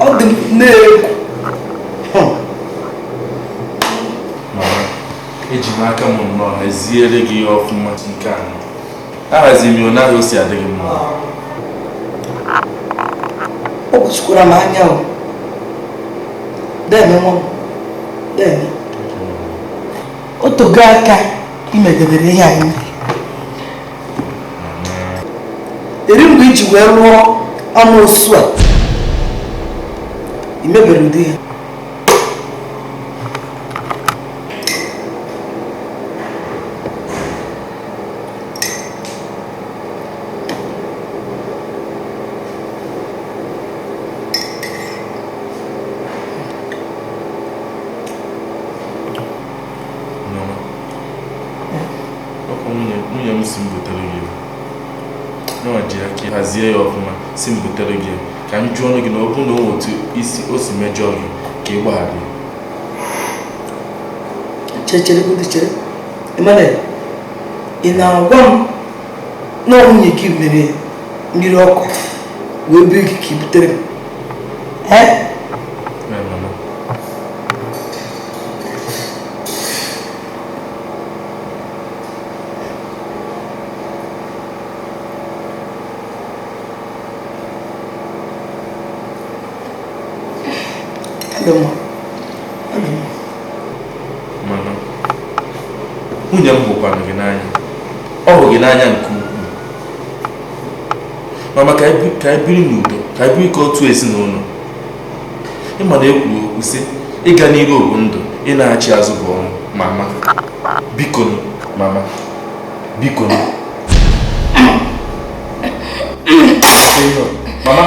Ọ dị m na-egwu. Eji m aka m nnọọ haziere gị ọfụma nke anọ. Ahaziri m ya n'ahịa o si adị gị mma. O kwụsịkwara m anya o. Deme nwa m. Deme. O togo aka imegidere ihe anyị mere. Eri mgbe iji wee rụọ amoosu a, i mebere ụdị ya. Hazie ya ọfụma si m butere gị ka m jụọ ọnụ gị na ọ bụrụ na o otu isi o si mejọọ gị ka ị gbaghara ya. Chere Emmanuel, ị na-agwa m na nwunye gị mere mmiri ọkụ wee buru gị ka ị butere m? Mama, nwunye m hụkwanụ gị n'anya. Ọ hụrụ gị n'anya nke ukwuu. Mama, ka anyị biri n'udo, ka anyị biri ka otu ezinụlọ. Ịma na ekwuru okwu sị, ịga n'iru bụ ndụ, ị na-achị azụ bụ ọnwụ. Mama, biko mama, biko. Mama. Mama.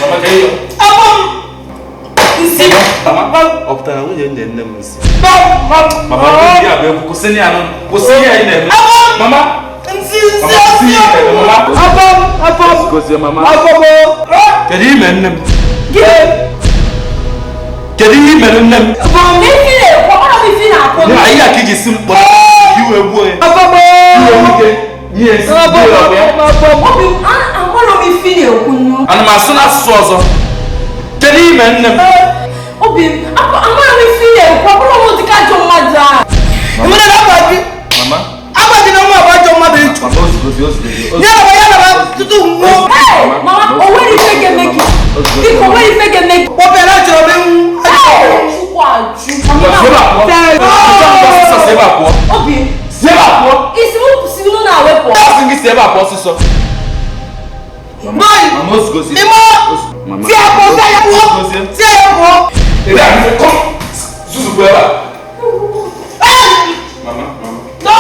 Mama, ka ihe. Mama, ọ pụtara nwunye nne nne m nsị. Mama, ya bụ egwu, kwụsị ya nụ, kwụsị ihe anyị na-eme. Mama. Mama. Gozie mama. Kedu ihe mere nne m? Kedu ihe mere nne m? Anyị a ka iji si mkpọrọ iwe gbuo ya. Iwe nwoke nye esi gbuo ya. Ana m asụ n'asụsụ ọzọ. Kedu ihe mere nne m? Obi m, amara m ife ihe ekwu, ọ bụrụ m dịka ajọ mmadụ a. Mama. Agwa gị na nwa bụ ajọ mmadụ ịchụ. Ya na tutu nwụọ. Mama, o nwere ife ga-eme gị. Biko, o nwere ife ga-eme gị. Kpọpịara achọrọ m ịnwụ. Chukwu ajụ. Obi. Si ebe a pụọ. Isi m si n'ụlọ a wepụ. Asị gị si ebe a pụọ ọsịsọ. Mama, ozugozie. Mama. Si ya pụọ, si ya pụọ. Si ya pụọ. Ebe a, kọm. Zuzukwu ebe a. Mama, mama. No.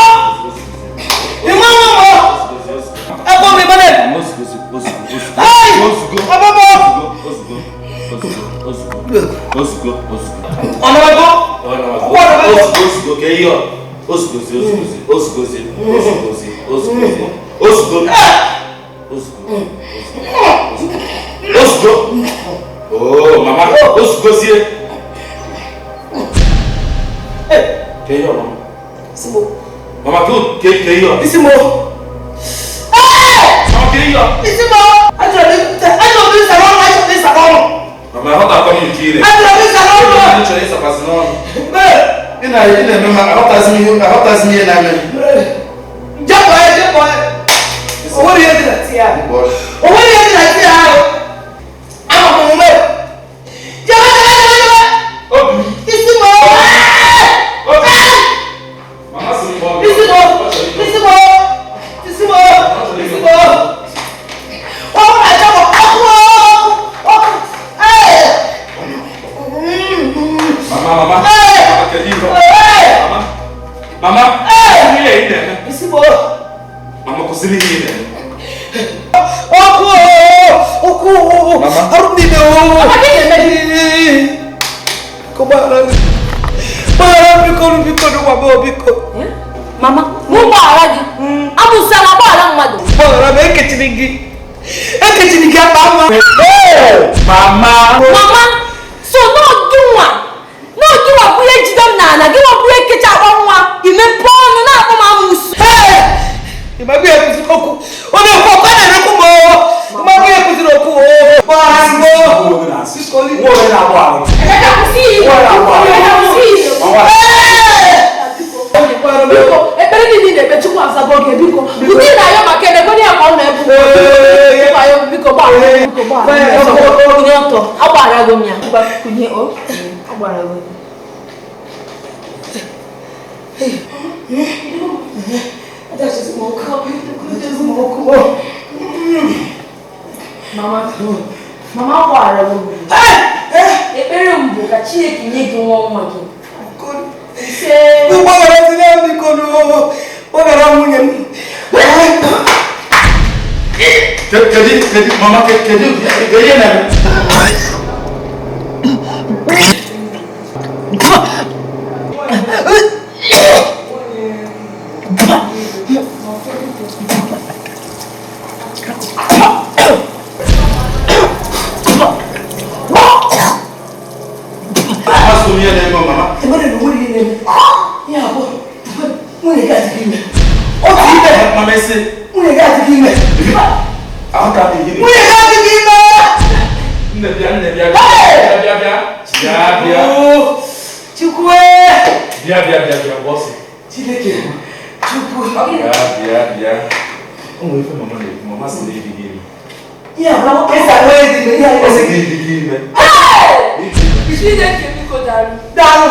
Oh, mama, ozugozie. Mama, ke yo. Isimo. Mama, ke yo. Isimo. Mama, how that come you kill it? Mama, kedu ihe? Mama, ihe ị na-eme? Mama, kwụsịrị ihe ị na-eme. Ọkụ! Ọkụ! Arụ m niile o! Gbaghara biko biko nwa m biko. Mama, n'ụgbọala gị amụsala ụgbọala mmadụ. Gbaghara m, ekechiri gị. Ekechiri gị akpa nwa. Mama! Mama, so n'oge nwa bụ ihe jide m n'ala gị nwa bụ ihe kecha akpa nwa imepe ọnụ na-akpọ m amụsụ. Ịma bụ ihe kụziri okwu. Onye okwu ọkụ a na-ekwu m o. Ịma bụ ihe kụziri okwu o. Gbaghara m o. Emeka, kwụsị iyi. Biko, ekpere niile ị na-ekpe Chukwu azago gị, biko. Ụdị na-ayọ maka ebe ya ka ọ na-ebu. Biko, gbaghara, biko, gbaghara. Kunye ọtọ, agbarago m ya. Kunye o, agbarago m. Mama, mama agbarago m. Ekpere m bụ ka Chineke nye gị nwa nwa gị. Ụgbọghara tinye m biko ụgbọghara nwunye m. Kedu mama, kedu ihe na-eme? Asụ m ihe na-eme mama. Ya bụ, nwunye gị adịghị ime. Ọ dị ime. Mama esi. Nwunye gị adịghị ime. Aghọta m ihe. Nwunye gị adịghị ime. Nne bịa, nne bịa, bịa, bịa, bịa. Bịa, bịa. Chukwu! Bịa, bịa, bịa, bịa, bọsụ. Chineke, Chukwu. Bịa, bịa, bịa. O nwere ife mama na-ekwu, mama sị na ịdịghị ime. Ya bụ, ka esi ahụ ezi ime, ya Ọ sị gị ịdịghị ime. Chineke biko darụ. Darụ.